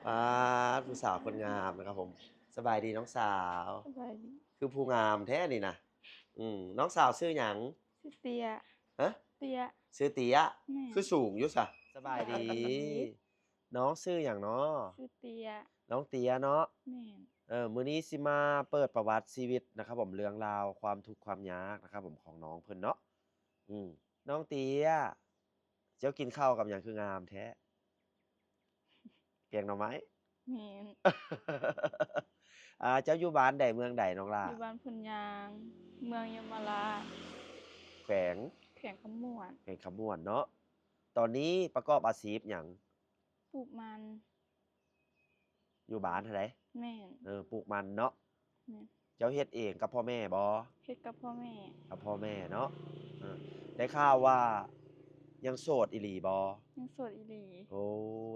ປາດ ຜູ້ສາວຄົນງາມນະຄັບຜົມ. ສະບາຍດີນ້ອງສາວ. ສະບາຍດີ. ຄືຜູ້ງາມແທ້ນີ້ນະ. ອືມ ນ້ອງສາວຊື່ຫຍັງ? ຊື່ເຕ້ຍ. ຮະ? ເຕ້ຍ. ຊື່ເຕ້ຍ. ແມ່ນ. ຄືສູງຢູ່ຊະ. ສະບາຍດີ. ນ້ອງຊື່ຫຍັງເນາະ? ຊື່ເຕ້ຍ. ນ້ອງເຕ້ຍເນາະ. ແມ່ນ. ເອີ ມື້ນີ້ຊິມາເປີດປະຫວັດຊີວິດນະຄັບຜົມ ເລື່ອງລາວຄວາມທຸກຄວາມຍາກນະຄັບຜົມ ຂອງນ້ອງເພິ່ນເນາະ. ອືມ ນ້ອງເຕ້ຍ ເຈົ້າກິນເຂົ້າກັບຫຍັງຄືງາມແທ້? ແກງໜໍ່ໄມ້. ແມ່ນ. ອ່າ ເຈົ້າຢູ່ບ້ານໃດເມືອງໃດນ້ອງຫຼ້າ? ຢູ່ບ້ານໂພນຍາງ ເມືອງຍົມມະລາດ. ແຂວງ? ແຂວງຄຳມ່ວນ. ແຂວງຄຳມ່ວນເນາະ. ຕອນນີ້ປະກອບອາຊີບຫຍັງ? ປູກມັນ. ຢູ່ບ້ານຫັ້ນໃດ? ແມ່ນ. ເອີ ປູກມັນເນາະ. ແມ່ນ. ເຈົ້າເຮັດເອງກັບພໍ່ແມ່ບໍ່? ເຮັດກັບພໍ່ແມ່. ກັບພໍ່ແມ່ເນາະ. ເອີ ໄດ້ຂ່າວວ່າຍັງໂສດອີ່ຫຼີບໍ່? ຍັງໂສດອີ່ຫຼີ. ໂອ້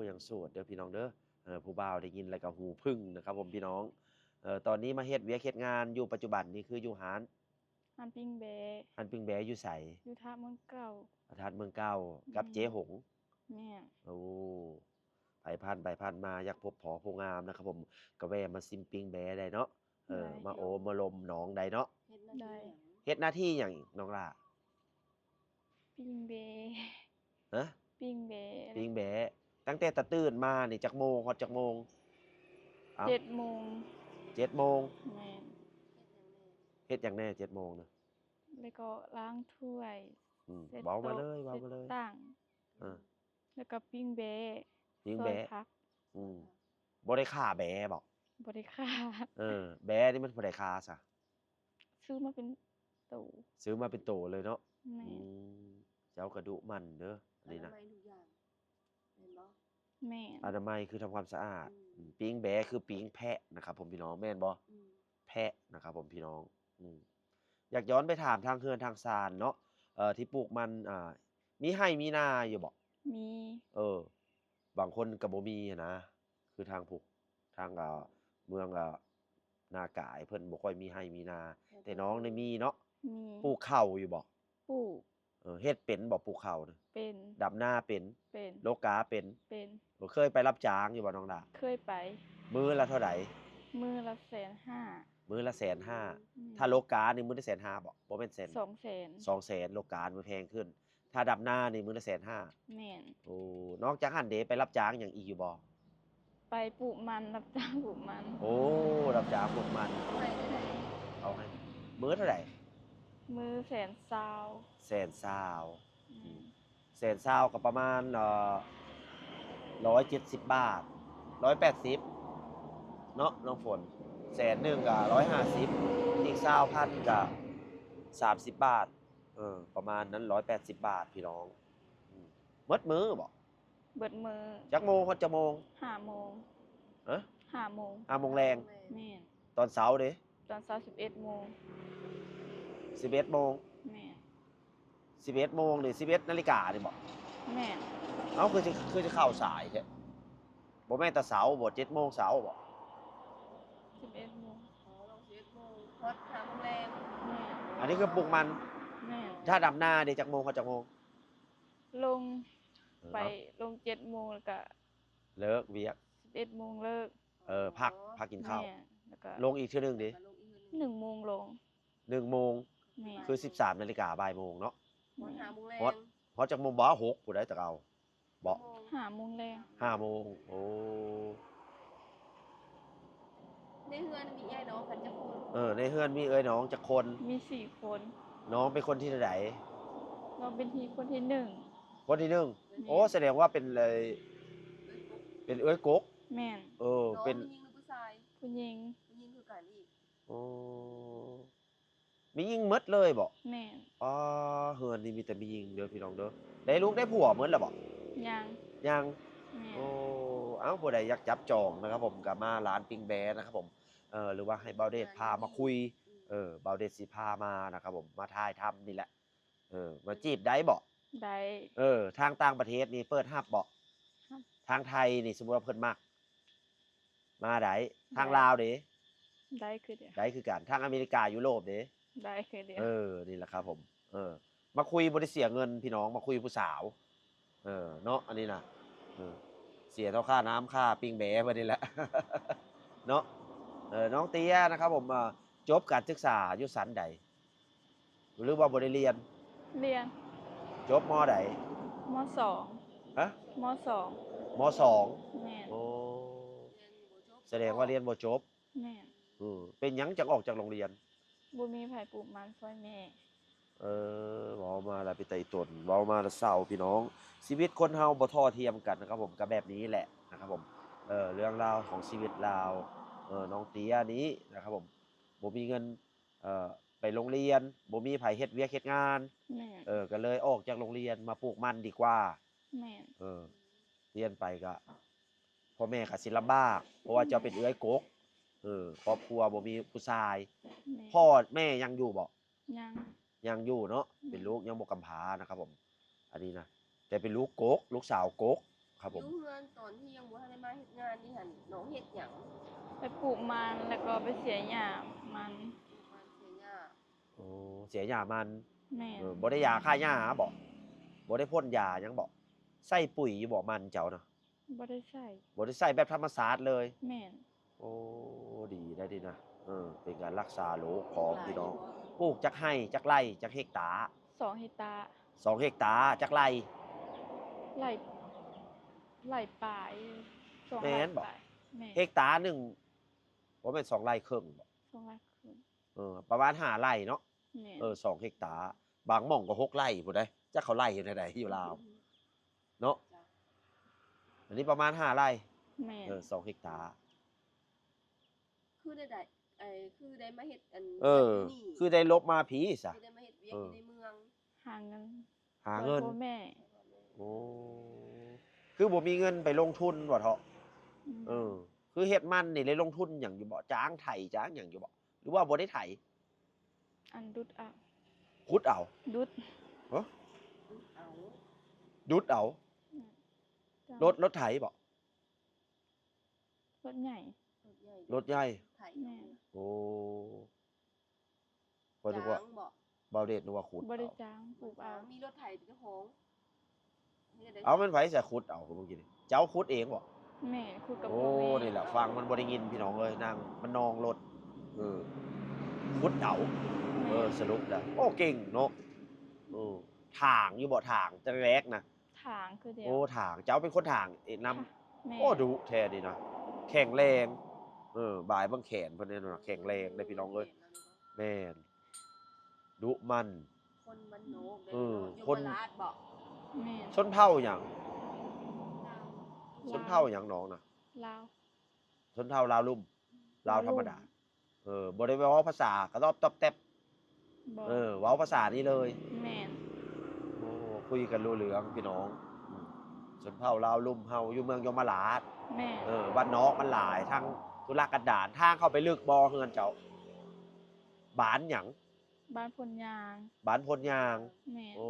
ຍັງໂສດເດີພີ່ນ້ອງເດີ. ເອີ ຜູ້ບ່າວໄດ້ຍິນແລ້ວກໍຫູຜຶ່ງນະຄັບຜົມພີ່ນ້ອງ. ເອີ ຕອນນີ້ມາເຮັດວຽກເຮັດງານຢູ່ປັດຈຸບັນນີ້ຄືຢູ່ຮ້ານ ຮ້ານປີ້ງແບ້. ຮ້ານປີ້ງແບ້ຢູ່ໃສ? ຢູ່ທາດເມືອງເກົ່າ. ທາດເມືອງເກົ່າ ກັບ ແມ່ນ ເຈຫົງ. ແມ່ນ. ໂອ້ ໃຜຜ່ານໄປຜ່ານມາຢາກພົບພໍ້ຜູ້ງາມນະຄັບຜົມ ກໍແວ່ມາຊິມປີ້ງແບ້ໄດ້ເນາະ. ເອີ ໄດ້ ມາໂອ້ມາລົມນ້ອງໄດ້ເນາະ. ເຮັດໜ້າທີ່ຫຍັງ? ເຮັດໜ້າທີ່ຫຍັງນ້ອງຫຼ້າ? ປີ້ງແບ້. ຮະ? ປີ້ງແບ້. ປີ້ງແບ້. ຕັ້ງແຕ່ຕະຕື່ນມານີ້ຈັກໂມງຮອດຈັກໂມງ? ເອົ້າ ເຈັດໂມງ. ເຈັດໂມງ. ແມ່ນ. ເຮັດຫຍັງແດ່ເຈັດໂມງນະ? ແລ້ວກໍລ້າງຖ້ວຍ. ອືມ ເວົ້າມາເລີຍ ເວົ້າມາເລີຍ. ເຊັດໂຕະ ເຊັດຕັ່ງ. ເອີ ແລ້ວກໍປີ້ງແບ້. ປີ້ງແບ້ ຊອຍຜັກ. ອືມ ບໍ່ໄດ້ຂ້າແບ້ບໍ? ບໍ່ໄດ້ຂ້າ. ເອີ ແບ້ນີ້ມັນຜູ້ໃດຂ້າຊະ? ຊື້ມາເປັນໂຕ. ຊື້ມາເປັນໂຕເລີຍເນາະ. ແມ່ນ. ອືມ ເຈົ້າກະດຸໝັ່ນເດີ ອັນນີ້ນະ. ອະນາໄມທຸກຢ່າງ ແມ່ນບໍ່? ແມ່ນ. ອະນາໄມຄືທຳຄວາມສະອາດ. ອືມ ປີ້ງແບ້ຄືປີ້ງແພະນະຄັບຜົມພີ່ນ້ອງ ແມ່ນບໍ່? ອືມ ແພະນະຄັບຜົມພີ່ນ້ອງ. ອືມ ຢາກຍ້ອນໄປຖາມທາງເຮືອນທາງຊານເນາະ ເອີ ທີ່ປູກມັນ ອ່າ ມີໄຮ່ມີນາຢູ່ບໍ່? ມີ. ເອີ ບາງຄົນກໍບໍ່ມີຫັ້ນນະ ຄືທາງຜູ້ ທາງ ອ່າ ເມືອງ ອ່າ ນາກາຍ ເພິ່ນບໍ່ຄ່ອຍມີໄຮ່ມີນາ. ແຕ່ນ້ອງນີ້ມີເນາະ. ມີ. ປູກເຂົ້າຢູ່ບໍ່? ປູກ. ເອີ ເຮັດເປັນບໍ່ ປູກເຂົ້ານະ? ເປັນ. ດຳນາເປັນ? ເປັນ. ໂລກາເປັນ? ເປັນ. ເຄີຍໄປຮັບຈ້າງຢູ່ບໍ່ນ້ອງຫຼ້າ? ເຄີຍໄປ. ມື້ລະເທົ່າໃດ? ມື້ລະແສນຫ້າ. ມື້ລະແສນຫ້າ. ອືມ ຖ້າໂລການີ້ມື້ລະແສນຫ້າບໍ່? ບໍ່ແມ່ນແສນ ສອງແສນ. ສອງແສນ ໂລກາມັນແພງຂຶ້ນ. ຖ້າດຳນານີ້ມື້ລະແສນຫ້າ. ແມ່ນ. ໂອ້ ນອກຈາກຫັ້ນເດ ໄປຮັບຈ້າງຫຍັງອີກຢູ່ບໍ່? ໄປປູກມັນ ຮັບຈ້າງປູກມັນ. ໂອ້ ຮັບຈ້າງປູກມັນ. ເອົາໃຫ້ ມື້ເທົ່າໃດ? ມື້ແສນຊາວ. ແສນຊາວ. ອືມ ແສນຊາວກໍປະມານ ເອີ ຮ້ອຍເຈັດສິບບາດ ຮ້ອຍແປດສິບເນາະນ້ອງຝົນ. ແສນໜຶ່ງກໍຮ້ອຍຫ້າສິບ ອີກຊາວພັນກໍສາມສິບບາດ. ເອີ ປະມານນັ້ນ ຮ້ອຍແປດສິບບາດພີ່ນ້ອງ. ອືມ ໝົດມື້ບໍ? ເບິດມື້. ຈັກໂມງຮອດຈັກໂມງ? ຫ້າໂມງ. ຮະ? ຫ້າໂມງ. ຫ້າໂມງແລງ. ແມ່ນ. ຕອນເຊົ້າເດ? ຕອນເຊົ້າສິບເອັດໂມງ. ສິບເອັດໂມງ. ແມ່ນ. ສິບເອັດໂມງນີ້ ສິບເອັດນາລິການີ້ບໍ? ແມ່ນ. ເອົ້າ ຄືຊິ ຄືຊິເຂົ້າສາຍແທ້? ບໍ່ແມ່ນແຕ່ເຊົ້າບໍ? ເຈັດໂມງເຊົ້າບໍ? ສິບເອັດໂມງ. ອໍ ລົງສິບເອັດໂມງ ຮອດຫ້າໂມງແລງ. ແມ່ນ. ອັນນີ້ຄືປູກມັນ. ແມ່ນ. ຖ້າດຳນາເດ ຈັກໂມງຮອດຈັກໂມງ? ລົງ ເອີ ໄປ ເອົ້າ ລົງເຈັດໂມງ ແລ້ວກະເລີກວຽກ ສິບເອັດໂມງເລີກ. ເອີ ພັກ ອໍ ພັກກິນເຂົ້າ. ແມ່ນ. ແລ້ວກະລົງອີກເທື່ອໜຶ່ງເດ? ໜຶ່ງໂມງລົງ. ໜຶ່ງໂມງ. ແມ່ນ. ຄືສິບສາມນາລິກາ ບ່າຍໂມງເນາະ. ຮອດຫ້າໂມງແລງ. ຮອດ ຮອດຈັກໂມງ? ບໍ່ ຫົກພຸ້ນໃດ ແຕ່ເກົ່າ. ບໍ່ ຫ້າໂມງແລງ. ຫ້າໂມງ. ໂອ້ ໃນເຮືອນມີເອື້ອຍນ້ອງກັນຈັກຄົນ? ເອີ ໃນເຮືອນມີເອື້ອຍນ້ອງຈັກຄົນ? ມີສີ່ຄົນ. ນ້ອງເປັນຄົນທີເທົ່າໃດ? ນ້ອງເປັນທີ ຄົນທີໜຶ່ງ. ຄົນທີໜຶ່ງ. ແມ່ນ. ໂອ້ ສະແດງວ່າເປັນເລີຍ ເອື້ອຍກົກ. ເປັນເອື້ອຍກົກ. ແມ່ນ. ເອີ ນ້ອງເປັນຜູ້ຍິງຫຼືຜູ້ຊາຍ? ຜູ້ຍິງ. ຜູ້ຍິງຄືກັນອີກ. ໂອ້. ແມ່ຍິງໝົດເລີຍບໍ? ແມ່ນ. ອໍ ເຮືອນນີ້ມີແຕ່ແມ່ຍິງເດີພີ່ນ້ອງເດີ. ໄດ້ລູກໄດ້ຜົວໝົດແລ້ວບໍ? ຍັງ. ຍັງ. ແມ່ນ. ໂອ້ ເອົ້າ ຜູ້ໃດຢາກຈັບຈອງນະຄັບຜົມ ກໍມາຮ້ານປິງແບນະຄັບຜົມ ເອີ ຫຼືວ່າໃຫ້ບ່າວເດດພາມາຄຸຍ ເອີ ບ່າວເດດຊິພາມານະຄັບຜົມ ມາຖ່າຍທຳນີ້ແຫຼະ. ເອີ ມາຈີບໄດ້ບໍ? ໄດ້. ເອີ ທາງຕ່າງປະເທດນີ້ເປີດຮັບບໍ? ຮັບ. ທາງໄທນີ້ສົມມຸດວ່າເພິ່ນມັກ ມາໄດ້. ທາງລາວເດ? ໄດ້ຄືກັນ. ໄດ້ຄືກັນ. ທາງອາເມລິກາ ຢູໂຣບເດ? ໄດ້ຄືກັນ. ເອີ ນີ້ແຫຼະຄັບຜົມ ເອີ ມາຄຸຍບໍ່ໄດ້ເສຍເງິນພີ່ນ້ອງ ມາຄຸຍຜູ້ສາວ ເອີ ເນາະ ອັນນີ້ນະ ເອີ ເສຍເທົ່າຄ່ານ້ຳຄ່າປິງແບເພິ່ນນີ້ແຫຼະ ເນາະ. ເອີ ນ້ອງເຕ້ຍນະຄັບຜົມ ເອີ ຈົບການສຶກສາຢູ່ຊັ້ນໃດ ຫຼືວ່າບໍ່ໄດ້ຮຽນ? ຮຽນ. ຈົບ ມໍໃດ? ມໍສອງ. ຮະ? ມໍສອງ. ມໍສອງ. ແມ່ນ. ໂອ້ ສະແດງວ່າຮຽນບໍ່ຈົບ. ແມ່ນ. ເອີ ເປັນຫຍັງຈັ່ງອອກຈາກໂຮງຮຽນ? ບໍ່ມີໃຜປູກມັນຊ່ອຍແມ່. ເອີ ເວົ້າມາລະເປັນຕາອີ່ຕົນ ເວົ້າມາລະເສົ້າພີ່ນ້ອງ. ຊີວິດຄົນເຮົາບໍ່ທໍ່ທຽມກັນນະຄັບຜົມ ກໍແບບນີ້ແຫຼະນະຄັບຜົມ. ເອີ ເລື່ອງລາວຂອງຊີວິດລາວ ເອີ ນ້ອງເຕ້ຍນີ້ນະຄັບຜົມ ບໍ່ມີເງິນ ເອີ ໄປໂຮງຮຽນ ບໍ່ມີໃຜເຮັດວຽກເຮັດງານ. ແມ່ນ. ເອີ ກໍເລີຍອອກຈາກໂຮງຮຽນມາປູກມັນດີກວ່າ. ແມ່ນ. ເອີ ຮຽນໄປກະ ພໍ່ແມ່ກໍຊິລຳບາກ ເພາະວ່າເຈົ້າເປັນເອື້ອຍກົກ ເອີ ຄອບຄົວບໍ່ມີຜູ້ຊາຍ. ແມ່ນ. ພໍ່ແມ່ຍັງຢູ່ບໍ່? ຍັງ. ຍັງຢູ່ເນາະ. ແມ່ນ. ເປັນລູກຍັງບໍ່ກຳພ້ານະຄັບຜົມ ອັນນີ້ນະ ແຕ່ເປັນລູກກົກ ລູກສາວກົກຄັບຜົມ. ຢູ່ເຮືອນຕອນທີ່ຍັງບໍ່ທັນໄດ້ມາເຮັດງານນີ້ຫັ້ນ ນ້ອງເຮັດຫຍັງ? ໄປປູກມັນ ແລ້ວກໍໄປເສຍຫຍ້າມັນ. ປູກມັນເສຍຫຍ້າ. ໂອ້ ເສຍຫຍ້າມັນ. ແມ່ນ. ເອີ ບໍ່ໄດ້ຢາຂ້າຫຍ້າບໍ? ບໍ່ໄດ້ພົ່ນຢາຫຍັງບໍ? ໃສ່ປຸ໋ຍຢູ່ບໍມັນເຈົ້ານະ? ບໍ່ໄດ້ໃສ່. ບໍ່ໄດ້ໃສ່ ແບບທຳມະຊາດເລີຍ. ແມ່ນ. ໂອ້ ດີໄດ໋ນີ້ນະ ເອີ ເປັນການລັກສາໂລກຂອງພີ່ນ້ອງ. ປູກຈັກໄຮ່ຈັກໄຮ່ຈັກເຮັກຕາ? ສອງເຮັກຕາ. ສອງເຮັກຕາ ຈັກໄລ່? ໄລ່ ໄລ່ປາຍ ສອງໄລ່ປາຍ. ແມ່ນບໍ? ແມ່ນ. ເຮັກຕາໜຶ່ງ ບໍ່ແມ່ນສອງໄລ່ເຄິ່ງບໍ? ສອງໄລ່ເຄິ່ງ. ເອີ ປະມານຫ້າໄລ່ເນາະ. ແມ່ນ. ເອີ ສອງເຮັກຕາ ບາງໝ່ອງກໍຫົກໄລ່ພຸ້ນໃດ໋ ຈັກເຂົາໄລ່ເຮັດແນວໃດຢູ່ລາວເນາະ. ອັນນີ້ປະມານຫ້າໄລ່. ແມ່ນ. ເອີ ສອງເຮັກຕາ. ຄືໄດ້ ໄດ້ ເອີ ຄືໄດ້ມາເຮັດອັນ ເອີ ນີ້ ຄືໄດ້ຫຼົບມາພີ້ຊະ ຄືໄດ້ມາເຮັດວຽກຢູ່ໃນເມືອງ ຫາເງິນ ຫາເງິນ ຊ່ວຍພໍ່ແມ່. ໂອ້ ຄືບໍ່ມີເງິນໄປລົງທຶນວ່າເທາະ. ອືມ. ເອີ ຄືເຮັດມັນນີ້ໄດ້ລົງທຶນຫຍັງຢູ່ບໍ່? ຈ້າງໄຖຈ້າງຫຍັງຢູ່ບໍ່? ຫຼືວ່າບໍ່ໄດ້ໄຖ? ອັນດຸດເອົາ. ຂຸດເອົາ? ດຸດ. ຮະ? ດຸດເອົາ. ດຸດເອົາ. ອືມ. ລົດ ລົດໄຖບໍ? ລົດໃຫຍ່. ລົດໃຫຍ່ ລົດໃຫຍ່. ໄຖ. ແມ່ນ. ໂອ້ ຂ້ອຍນຶກວ່າ ຈ້າງບໍ? ບ່າວເດດນຶກວ່າຂຸດເອົາ. ບໍ່ໄດ້ຈ້າງ ປູກເອົາ. ມີລົດໄຖເປັນເຈົ້າຂອງ. ເອົາ ແມ່ນໃຜສະຂຸດເອົາມື້ກີ້ນີ້? ເຈົ້າຂຸດເອງບໍ? ແມ່ນ ຂຸດກັບ ໂອ້ ພໍ່ແມ່. ນີ້ແຫຼະ ຟັງມັນບໍ່ໄດ້ຍິນພີ່ນ້ອງເອີຍ ນາງມັນນອງລົດ. ເອີ ຂຸດເອົາ. ແມ່ນ. ເອີ ສະຫຼຸບແລ້ວ ໂອ້ ເກັ່ງເນາະ. ເອີ ຖາງຢູ່ບໍ? ຖາງແຕ່ແລກນະ. ຖາງຄືດຽວ. ໂອ້ ຖາງ ເຈົ້າເປັນຄົນຖາງເອງນຳ. ແມ່ນ. ໂອ້ ດຸແທ້ນີ້ນະ ແຂງແຮງ. ເອີ ບາຍເບິ່ງແຂນເພິ່ນແນ່ນອນ ແຂງແຮງເດ້ພີ່ນ້ອງເອີຍ. ແມ່ນ. ດຸໝັ່ນ ຄົນບ້ານນອກເດ້. ເອີ ເນາະ ຄົນ ຢູ່ໂຄລາດບໍ? ແມ່ນ. ຊົນເຜົ່າຫຍັງ? ລາວ. ຊົນເຜົ່າຫຍັງນ້ອງນະ? ລາວ. ຊົນເຜົ່າລາວລຸ່ມ ລາວທຳມະດາ. ເອີ ບໍ່ໄດ້ເວົ້າພາສາກະຕອບຕອບແຕັບ. ບໍ່. ເອີ ເວົ້າພາສານີ້ເລີຍ. ແມ່ນ. ໂອ້ ຄຸຍກັນຮູ້ເລື່ອງພີ່ນ້ອງ. ອືມ ຊົນເຜົ່າລາວລຸ່ມເຮົາຢູ່ເມືອງຍົມມະລາດ. ແມ່ນ. ເອີ ບ້ານນອກມັນຫຼາຍ ທາງທຸລະກັນດານ. ທາງເຂົ້າໄປລຶກບໍ່ເຮືອນເຈົ້າ? ບ້ານຫຍັງ? ບ້ານໂພນຍາງ. ບ້ານໂພນຍາງ. ແມ່ນ. ໂອ້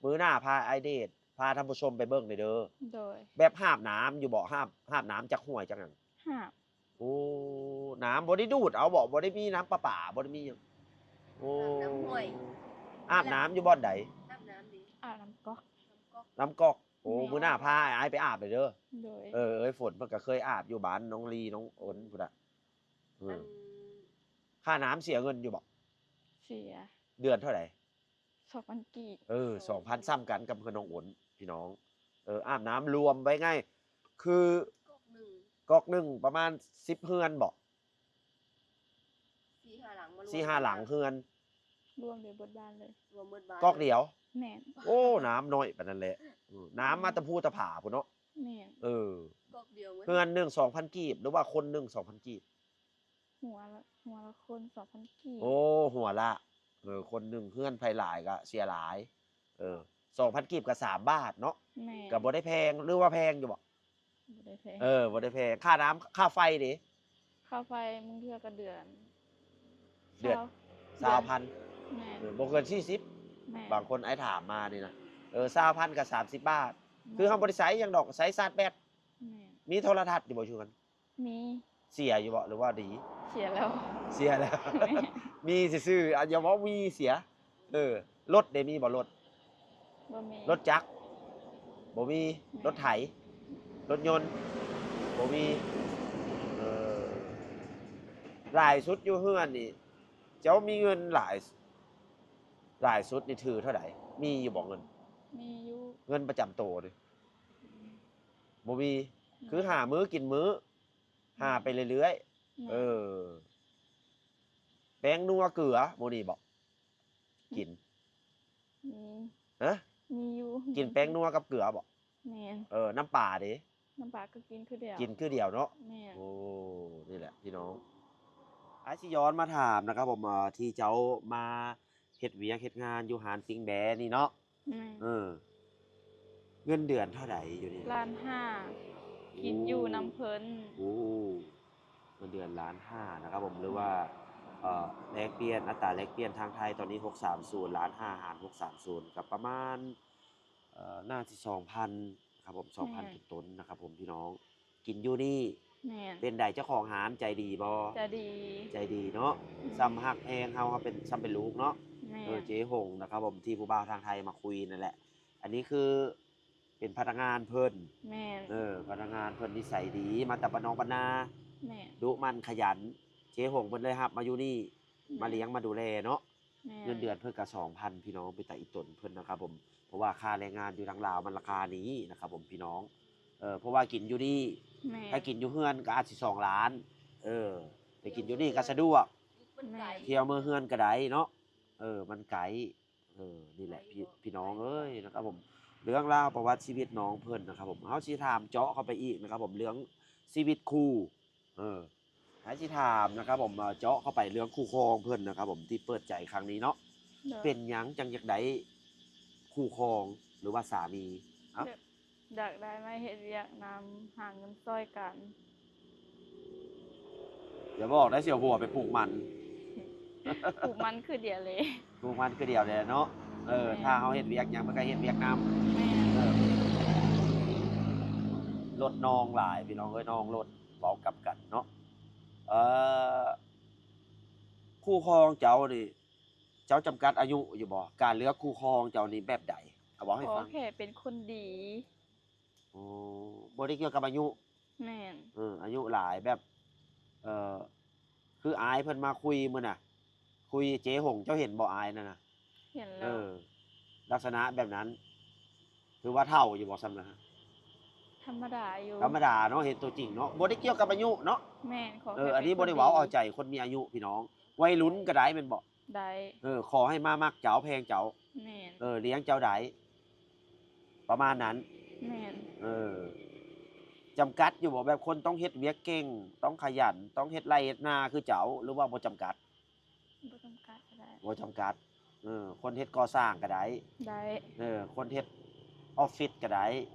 ມື້ໜ້າພາອ້າຍເດດ ພາທ່ານຜູ້ຊົມໄປເບິ່ງແດ່ເດີ. ໂດຍ. ແບບຫາບນ້ຳຢູ່ບໍ່? ຫາບ ຫາບນ້ຳຈາກຫ້ວຍຈາກຫຍັງ? ຫາບ. ໂອ້ ນ້ຳບໍ່ໄດ້ດູດເອົາບໍ? ບໍ່ໄດ້ມີນ້ຳປະປາ ບໍ່ໄດ້ມີຫຍັງ. ໂອ້ ອາບນ້ຳຫ້ວຍ. ອາບນ້ຳຢູ່ບ່ອນໃດ? ອາບນ້ຳເດ ອາບນ້ຳກອກ. ນ້ຳກອກ. ນ້ຳກອກ. ໂອ້ ແມ່ນ. ມື້ໜ້າພາອ້າຍໄປອາບແດ່ເດີ. ໂດຍ. ເອີ ເອີຍ ຝົນເພິ່ນກໍເຄີຍອາບຢູ່ບ້ານນ້ອງລີ ນ້ອງໂອນພຸ້ນນະ. ເອີ ອັນ ຄ່ານ້ຳເສຍເງິນຢູ່ບໍ? ເສຍ. ເດືອນເທົ່າໃດ? ສອງພັນກີບ. ເອີ ສອງພັນ ສ່ຳກັນກັບເຮືອນນ້ອງໂອນພີ່ນ້ອງ. ເອີ ອາບນ້ຳລວມ ເວົ້າງ່າຍຄືກອກໜຶ່ງ ກອກໜຶ່ງປະມານສິບເຮືອນບໍ? ສີ່ຫ້າຫຼັງ ມາລວມ ສີ່ຫ້າຫຼັງເຮືອນ ລວມເລີຍເບິດບ້ານເລີຍ. ລວມເບິດບ້ານ ກອກດຽວ. ແມ່ນ. ໂອ້ ນ້ຳນ້ອຍປານນັ້ນແຫຼະ. ເອີ ນ້ຳມາແຕ່ພູແຕ່ຜາພຸ້ນເນາະ. ແມ່ນ. ເອີ ກອກດຽວເວີ້ຍ. ເຮືອນໜຶ່ງສອງພັນກີບ ຫຼືວ່າຄົນໜຶ່ງສອງພັນກີບ? ຫົວລະ ຫົວລະຄົນສອງພັນກີບ. ໂອ້ ຫົວລະ ເອີ ຄົນໜຶ່ງເຮືອນໃຜຫຼາຍກໍເສຍຫຼາຍ. ເອີ ສອງພັນກີບກໍສາມບາດເນາະ. ແມ່ນ. ກໍບໍ່ໄດ້ແພງ ຫຼືວ່າແພງຢູ່ບໍ່? ບໍ່ໄດ້ແພງ. ເອີ ບໍ່ໄດ້ແພງ. ຄ່ານ້ຳຄ່າໄຟເດ? ຄ່າໄຟບາງເທື່ອກໍເດືອນ ເດືອນ ຊາວ ຊາວພັນ. ແມ່ນ. ເອີ ບໍ່ເກີນສີ່ສິບ. ແມ່ນ. ບາງຄົນອ້າຍຖາມມານີ້ນະ ເອີ ຊາວພັນກໍສາມສິບບາດ. ແມ່ນ. ຄືເຮົາບໍ່ໄດ້ໃຊ້ຫຍັງດອກ ໃຊ້ຊາດແບັດ. ແມ່ນ. ມີໂທລະທັດຢູ່ບໍ່ຢູ່ຫັ້ນ? ມີ. ເສຍຢູ່ບໍ່ ຫຼືວ່າດີ? ເສຍແລ້ວ. ເສຍແລ້ວ. ແມ່ນ. ມີຊື່ໆ ອາ ຢ່າເວົ້າມີເສຍ. ເອີ ລົດເດ ມີບໍ່ລົດ? ບໍ່ມີ. ລົດຈັກ? ບໍ່ມີ. ແມ່ນ. ລົດໄຖ? ລົດຍົນ? ບໍ່ມີ. ເອີ ຫຼາຍສຸດຢູ່ເຮືອນນີ້ ເຈົ້າມີເງິນຫຼາຍ ຫຼາຍສຸດນີ້ຖືເທົ່າໃດ? ມີຢູ່ບໍ່ເງິນ? ມີຢູ່. ເງິນປະຈຳໂຕນີ້? ບໍ່ມີ. ແມ່ນ. ຄືຫາມື້ກິນມື້ ຫາໄປເລື້ອຍໆ. ແມ່ນ. ເອີ ແປ້ງນົວເກືອບໍ່ນີ້ບໍ? ກິນ ມີ. ຮະ? ມີຢູ່. ກິນແປ້ງນົວກັບເກືອບໍ? ແມ່ນ. ເອີ ນ້ຳປາເດ? ນ້ຳປາກໍກິນຄືດຽວ. ກິນຄືດຽວເນາະ. ແມ່ນ. ໂອ້ ນີ້ແຫຼະພີ່ນ້ອງ ອ້າຍຊິຍ້ອນມາຖາມນະຄັບຜົມ ເອີ ທີ່ເຈົ້າມາເຮັດວຽກເຮັດງານຢູ່ຮ້ານປີ້ງແບ້ນີ້ເນາະ. ແມ່ນ. ເອີ ເງິນເດືອນເທົ່າໃດຢູ່ນີ້? ລ້ານຫ້າ. ໂອ້ ກິນຢູ່ນຳເພິ່ນ. ໂອ້ ເງິນເດືອນລ້ານຫ້ານະຄັບຜົມ ຫຼືວ່າ ເອີ ແລກປ່ຽນ ອັດຕາແລກປ່ຽນທາງໄທຕອນນີ້ ຫົກສາມສູນ ລ້ານຫ້າຫານຫົກສາມສູນ ກໍປະມານ ເອີ ໜ້າຊິສອງພັນນະຄັບຜົມ ສອງພັນ ແມ່ນ ຕົ້ນໆນະຄັບຜົມ ພີ່ນ້ອງ. ກິນຢູ່ນີ້. ແມ່ນ. ເປັນໃດເຈົ້າຂອງຮ້ານໃຈດີບໍ່? ໃຈດີ. ໃຈດີເນາະ. ແມ່ນ. ສ່ຳຮັກແພງເຮົາ ເຮົາເປັນ ສ່ຳເປັນລູກເນາະ. ແມ່ນ. ເອີ ເຈຫົງນະຄັບຜົມ ທີ່ຜູ້ບ່າວທາງໄທມາຄຸຍນັ້ນແຫຼະ. ອັນນີ້ຄືເປັນພະນັກງານເພິ່ນ. ແມ່ນ. ເອີ ພະນັກງານເພິ່ນນິໄສດີ ມາແຕ່ບ້ານນອກບ້ານນາ. ແມ່ນ. ດຸໝັ່ນຂະຫຍັນ ເຈຫົງເພິ່ນເລີຍຮັບມາຢູ່ນີ້. ແມ່ນ. ມາລ້ຽງມາດູແລເນາະ. ແມ່ນ. ເງິນເດືອນເພິ່ນກໍສອງພັນ ພີ່ນ້ອງ ເປັນຕາອີ່ຕົນເພິ່ນນະຄັບຜົມ ເພາະວ່າຄ່າແຮງງານຢູ່ທາງລາວມັນລາຄານີ້ນະຄັບຜົມ ພີ່ນ້ອງ. ເອີ ເພາະວ່າກິນຢູ່ນີ້. ແມ່ນ. ຖ້າກິນຢູ່ເຮືອນກໍອາດຊິສອງລ້ານ. ເອີ ໄປກິນຢູ່ນີ້ກໍສະດວກ. ແມ່ນ. ທ່ຽວເມືອເຮືອນກໍໄດ້ເນາະ. ເອີ ມັນໄກ. ເອີ ນີ້ແຫຼະ ພີ່ ພີ່ນ້ອງເອີຍ ນະຄັບຜົມ ເລື່ອງລາວປະຫວັດຊີວິດນ້ອງເພິ່ນນະຄັບຜົມ ເຮົາຊິຖາມເຈາະເຂົ້າໄປອີກນະຄັບຜົມ ເລື່ອງຊີວິດຄູ່. ເອີ ໃຫ້ຊິຖາມນະຄັບຜົມ ເຈາະເຂົ້າໄປເລື່ອງຄູ່ຄອງເພິ່ນນະຄັບຜົມ ທີ່ເປີດໃຈຄັ້ງນີ້ເນາະ. ໂດຍ. ເປັນຫຍັງຈັ່ງຢາກໄດ້ຄູ່ຄອງ ຫຼືວ່າສາມີ? ເອົ້າ ຢາກ ຢາກໄດ້ມາເຮັດວຽກນຳ ຫາເງິນຊ່ອຍກັນ. ຢ່າບອກໄດ້ ຊິເອົາຜົວໄປປູກມັນ. ປູກມັນຄືດຽວເລີຍ. ປູກມັນຄືດຽວເລີຍເນາະ. ເອີ ແມ່ນ. ຖ້າເຮົາເຮັດວຽກຫຍັງ ເພິ່ນກໍເຮັດວຽກນຳ. ແມ່ນ. ເອີ ລົດນ້ອງຫຼາຍ ພີ່ນ້ອງເອີຍ ນ້ອງລົດ ເວົ້າກັບກັນເນາະ. ເອີ ຄູ່ຄອງເຈົ້ານີ້ ເຈົ້າຈຳກັດອາຍຸຢູ່ບໍ່? ການເລືອກຄູ່ຄອງເຈົ້ານີ້ແບບໃດ? ເອົາເວົ້າໃຫ້ຟັງ. ຂໍແຄ່ເປັນຄົນດີ. ໂອ້ ບໍ່ໄດ້ກ່ຽວກັບອາຍຸ. ແມ່ນ. ເອີ ອາຍຸຫຼາຍແບບ ເອີ ຄືອ້າຍເພິ່ນມາຄຸຍມື້ນະ ຄຸຍເຈຫົງ ເຈົ້າເຫັນບໍ່ອ້າຍນັ້ນນະ? ເຫັນແລ້ວ. ເອີ ລັກສະນະແບບນັ້ນ ຖືວ່າເຖົ້າຢູ່ບໍ່ຊ່ຳນະ? ທຳມະດາຢູ່. ທຳມະດາເນາະ ເຫັນຕົວຈິງເນາະ ບໍ່ໄດ້ກ່ຽວກັບອາຍຸເນາະ. ແມ່ນ. ເອີ ອັນນີ້ບໍ່ໄດ້ເວົ້າເອົາໃຈຄົນມີອາຍຸ ພີ່ນ້ອງ ໄວລຸ້ນກໍໄດ້ແມ່ນບໍ່? ໄດ້. ເອີ ຂໍໃຫ້ມາມັກເຈົ້າ ແພງເຈົ້າ. ແມ່ນ. ເອີ ລ້ຽງເຈົ້າໄດ້ ປະມານນັ້ນ. ແມ່ນ. ເອີ ຈຳກັດຢູ່ບໍ່? ແບບຄົນຕ້ອງເຮັດວຽກເກັ່ງ ຕ້ອງຂະຫຍັນ ຕ້ອງເຮັດໄຮ່ເຮັດນາຄືເຈົ້າ ຫຼືວ່າບໍ່ຈຳກັດ? ບໍ່ຈຳກັດກໍໄດ້. ບໍ່ຈຳກັດ. ເອີ ຄົນເຮັດກໍ່ສ້າງກໍໄດ້. ໄດ້. ເອີ ຄົນເຮັດອອບຟິດກໍໄດ້.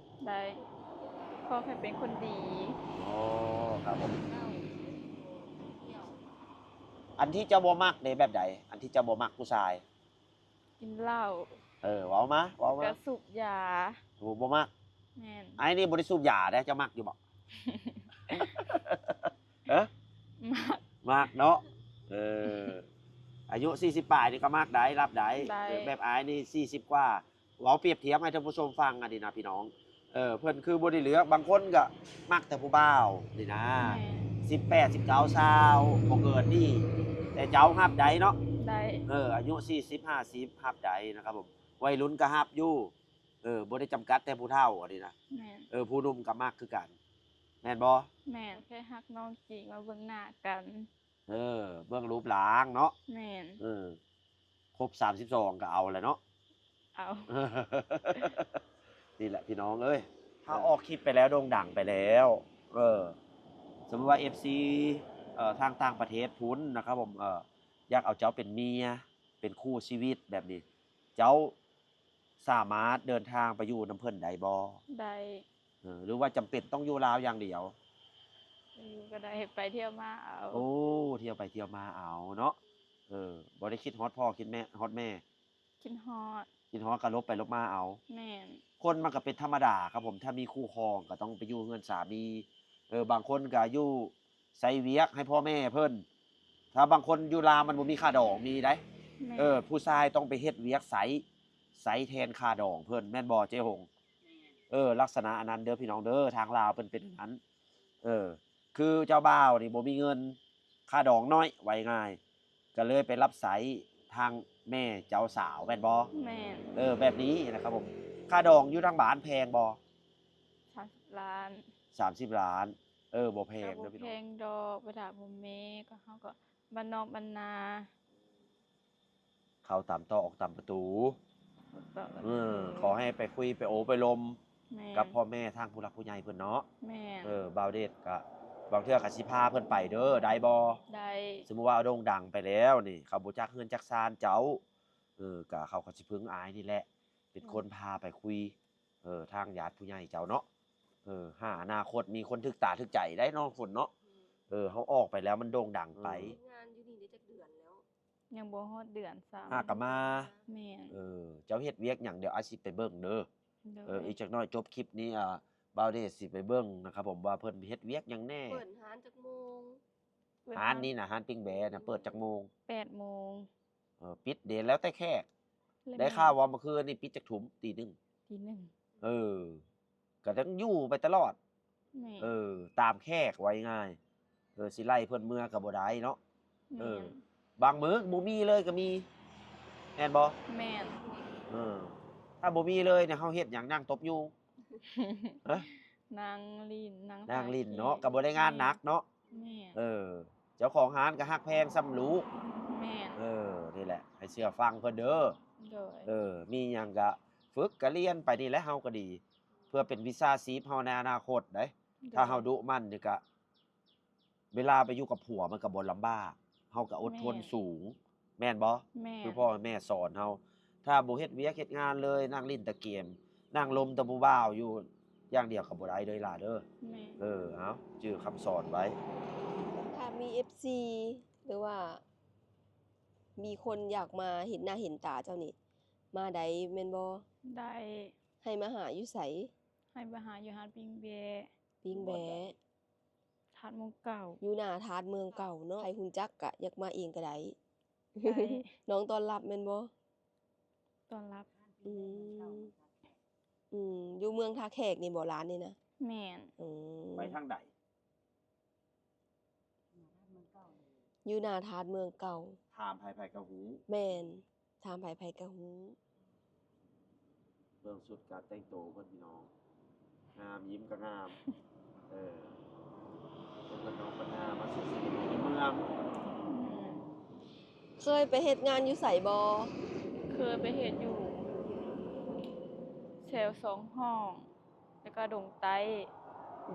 ໄດ້. ຂໍແຄ່ເປັນຄົນດີ. ໂອ້ ຄັບຜົມ. ອັນທີ່ເຈົ້າບໍ່ມັກເດ ແບບໃດ? ອັນທີ່ເຈົ້າບໍ່ມັກຜູ້ຊາຍ? ກິນເຫຼົ້າ. ເອີ ເວົ້າມາ ເວົ້າມາ. ກະສູບຢາ. ໂອ້ ບໍ່ມັກ. ແມ່ນ. ອ້າຍນີ້ບໍ່ໄດ້ສູບຢາເດ້ ເຈົ້າມັກຢູ່ບໍ່? ຮະ? ມັກ. ມັກເນາະ. ເອີ ອາຍຸສີ່ສິບປາຍນີ້ກໍມັກໄດ້ ຮັບໄດ້. ໄດ້. ເອີ ແບບອ້າຍນີ້ສີ່ສິບກວ່າ ເວົ້າປຽບທຽບໃຫ້ທ່ານຜູ້ຊົມຟັງອັນນີ້ນະພີ່ນ້ອງ. ເອີ ເພິ່ນຄືບໍ່ໄດ້ເລືອກ ບາງຄົນກໍມັກແຕ່ຜູ້ບ່າວນີ້ນະ. ແມ່ນ. ສິບແປດ ສິບເກົ້າ ຊາວ ບໍ່ເກີນນີ້ ແຕ່ເຈົ້າຮັບໄດ້ເນາະ. ໄດ້. ເອີ ອາຍຸສີ່ສິບ ຫ້າສິບ ຮັບໄດ້ນະຄັບຜົມ ໄວລຸ້ນກໍຮັບຢູ່. ເອີ ບໍ່ໄດ້ຈຳກັດແຕ່ຜູ້ເຖົ້າອັນນີ້ນະ. ແມ່ນ. ເອີ ຜູ້ໜຸ່ມກໍມັກຄືກັນ ແມ່ນບໍ່? ແມ່ນ. ແຄ່ຮັກນ້ອງຈິງ ມາເບິ່ງໜ້າກັນ. ເອີ ເບິ່ງຮູບຮ່າງເນາະ. ແມ່ນ. ເອີ ຄົບສາມສິບສອງກໍເອົາແຫຼະເນາະ. ເອົາ. ນີ້ແຫຼະພີ່ນ້ອງເອີຍ ຖ້າອອກຄລິບໄປແລ້ວ ໂດ່ງດັງໄປແລ້ວ ເອີ ສົມມຸດວ່າເອັຟຊີ ເອີ ທາງຕ່າງປະເທດພຸ້ນນະຄັບຜົມ ເອີ ຢາກເອົາເຈົ້າເປັນເມຍ ປັນຄູ່ຊີວິດແບບນີ້ ເຈົ້າສາມາດເດີນທາງໄປຢູ່ນຳເພິ່ນໄດ້ບໍ່? ໄດ້. ເອີ ຫຼືວ່າຈຳເປັນຕ້ອງຢູ່ລາວຢ່າງດຽວ? ຢູ່ກໍໄດ້ ໄປທ່ຽວມາເອົາ. ໂອ້ ທ່ຽວໄປທ່ຽວມາເອົາເນາະ. ເອີ ບໍ່ໄດ້ຄິດຮອດພໍ່ຄິດແມ່ ຮອດແມ່? ຄິດຮອດ. ຄິດຮອດກໍຫຼົບໄປຫຼົບມາເອົາ. ແມ່ນ. ຄົນມັນກໍເປັນທຳມະດາຄັບຜົມ ຖ້າມີຄູ່ຄອງກໍຕ້ອງໄປຢູ່ເຮືອນສາມີ. ເອີ ບາງຄົນກໍຢູ່ໃສ່ວຽກໃຫ້ພໍ່ແມ່ເພິ່ນ. ຖ້າບາງຄົນຢູ່ລາວມັນບໍ່ມີຄ່າດອງ ມີໄດ໋. ແມ່ນ. ເອີ ຜູ້ຊາຍຕ້ອງໄປເຮັດວຽກໃຊ້ ໃຊ້ແທນຄ່າດອງເພິ່ນ ແມ່ນບໍ່ເຈ້ຫົງ? ແມ່ນ. ເອີ ລັກສະນະອັນນັ້ນເດີພີ່ນ້ອງເດີ ທາງລາວເພິ່ນເປັນອັນນັ້ນ. ເອີ ຄືເຈົ້າບ່າວນີ້ບໍ່ມີເງິນ ຄ່າດອງໜ້ອຍ ເວົ້າງ່າຍ ກໍເລີຍໄປຮັບໃຊ້ທາງແມ່ເຈົ້າສາວແມ່ນບໍ່? ແມ່ນ. ເອີ ແບບນີ້ນະຄັບຜົມ. ຄ່າດອງຢູ່ທາງບ້ານແພງບໍ່? ສາມສິບລ້ານ. ສາມສິບລ້ານ. ເອີ ບໍ່ແພງເດີພີ່ນ້ອງ. ກໍບໍ່ແພງດອກ ໄປຖາມພໍ່ແມ່ ກໍເຮົາກໍບ້ານນອກບ້ານນາ. ເຂົ້າຕາມຕອກອອກຕາມປະຕູ. ເອີ ຂໍໃຫ້ໄປຄຸຍໄປໂອ້ໄປລົມ ແມ່ນ ກັບພໍ່ແມ່ທາງຜູ້ຫຼັກຜູ້ໃຫຍ່ເພິ່ນເນາະ. ແມ່ນ. ເອີ ບ່າວເດດກະບາງເທື່ອກະຊິພາເພິ່ນໄປເດີ ໄດ້ບໍ່? ໄດ້. ສົມມຸດວ່າໂດ່ງດັງໄປແລ້ວນີ້ ເຂົາບໍ່ຈັກເຮືອນຈັກຊານເຈົ້າ ເອີ ກະເຂົາກໍຊິເພິ່ງອ້າຍນີ້ແຫຼະ ເປັນຄົນ ອືມ ພາໄປຄຸຍ ເອີ ທາງຍາດຜູ້ໃຫຍ່ເຈົ້າເນາະ. ເອີ ຫາອະນາຄົດມີຄົນຖືກຕາຖືກໃຈໄດ໋ນ້ອງຝົນເນາະ. ອືມ. ເອີ ເຮົາອອກໄປແລ້ວມັນໂດ່ງດັງໄປ. ອືມ. ເຮັດງານຢູ່ນີ້ໄດ້ຈັກເດືອນແລ້ວ? ຍັງບໍ່ຮອດເດືອນຊ້ຳ. ຫາກະມາ. ແມ່ນ. ເອີ ເຈົ້າເຮັດວຽກຫຍັງ? ດຽວອ້າຍຊິໄປເບິ່ງເດີ. ໂດຍ. ເອີ ອີກຈັກໜ້ອຍຈົບຄລິບນີ້ ອ່າ ບ່າວເດດຊິໄປເບິ່ງນະຄັບຜົມ ວ່າເພິ່ນເຮັດວຽກຫຍັງແດ່. ເປີດຮ້ານຈັກໂມງ? ຮ້ານນີ້ນະ ຮ້ານປີ້ງແບ້ນະ ເປີດຈັກໂມງ? ແປດໂມງ. ເອີ ປິດເດ ແລ້ວແຕ່ແຂກ. ໄດ້ຂ່າວວ່າເມື່ອຄືນນີ້ປິດຈັກທຸ່ມ? ຕີໜຶ່ງ. ຕີໜຶ່ງ. ເອີ ກໍຕ້ອງຢູ່ໄປຕະຫຼອດ. ແມ່ນ. ເອີ ຕາມແຂກ ເວົ້າງ່າຍໆ ເອີ ຊິໄລ່ເພິ່ນເມືອກໍບໍ່ໄດ້ເນາະ. ແມ່ນ. ເອີ ບາງມື້ບໍ່ມີເລີຍກໍມີ ແມ່ນບໍ່? ແມ່ນ. ເອີ ຖ້າບໍ່ມີເລີຍນີ້ ເຮົາເຮັດຫຍັງ? ນັ່ງຕົບຍຸງ. ຮະ? ນັ່ງຫຼິ້ນ ນັ່ງ ນັ່ງຫຼິ້ນເນາະ ກໍບໍ່ໄດ້ງານໜັກເນາະ. ແມ່ນ. ເອີ ເຈົ້າຂອງຮ້ານກໍຮັກແພງສ່ຳລູກ. ແມ່ນ. ເອີ ນີ້ແຫຼະ ໃຫ້ເຊື່ອຟັງເພິ່ນເດີ. ໂດຍ. ເອີ ມີຫຍັງກໍຝຶກກໍລຽນໄປນີ້ແຫຼະ ເຮົາກໍດີ ເພື່ອເປັນວິຊາຊີບເຮົາໃນອະນາຄົດເດ້. ໂດຍ. ຖ້າເຮົາດຸໝັ່ນນີ້ກະ ເວລາໄປຢູ່ກັບຜົວມັນກໍບໍ່ລຳບາກ ເຮົາກໍອົດທົນ ແມ່ນ ສູງ ແມ່ນບໍ່? ແມ່ນ. ຄືພໍ່ແມ່ສອນເຮົາ ຖ້າບໍ່ເຮັດວຽກເຮັດງານເລີຍ ນັ່ງຫຼິ້ນແຕ່ເກມ ນັ່ງລົມແຕ່ຜູ້ບ່າວຢູ່ຢ່າງດຽວກໍບໍ່ໄດ້ເດີຫຼ້າເດີ. ແມ່ນ. ເອີ ເອົາ ຈື່ຄຳສອນໄວ້. ຖ້າມີເອັຟຊີ ຫຼືວ່າມີຄົນຢາກມາເຫັນໜ້າເຫັນຕາເຈົ້ານີ້ ມາໄດ້ແມ່ນບໍ່? ໄດ້. ໃຫ້ມາຫາຢູ່ໃສ? ໃຫ້ມາຫາຢູ່ຮ້ານປີ້ງແບ້. ປີ້ງແບ້. ທາດເມືອງເກົ່າ. ຢູ່ໜ້າທາດເມືອງເກົ່າເນາະ. ໃຜຮູ້ຈັກກະຢາກມາເອງກະໄດ້. ໄດ້. ນ້ອງຕ້ອນຮັບແມ່ນບໍ່? ຕ້ອນຮັບ. ອືມ ອືມ ຢູ່ເມືອງທ່າແຂກນີ້ບໍ່ ຮ້ານນີ້ນະ? ແມ່ນ. ອືມ ໄປທາງໃດ? ຢູ່ໜ້າທາດເມືອງເກົ່າ. ຖາມໃຜໆກໍຮູ້. ແມ່ນ. ຖາມໃຜໆກໍຮູ້. ເບິ່ງຊຸດການແຕ່ງໂຕເພິ່ນພີ່ນ້ອງ ງາມ ຍິ້ມກໍງາມ. ເອີ ເປັນເພິ່ນນ້ອງເພິ່ນໜ້າມາສູ່ຊີວິດໃນເມືອງ. ເຄີຍໄປເຮັດງານຢູ່ໃສບໍ່? ເຄີຍໄປເຮັດຢູ່ແຖວສອງຫ້ອງ ແລ້ວກໍດົງໃຕ້.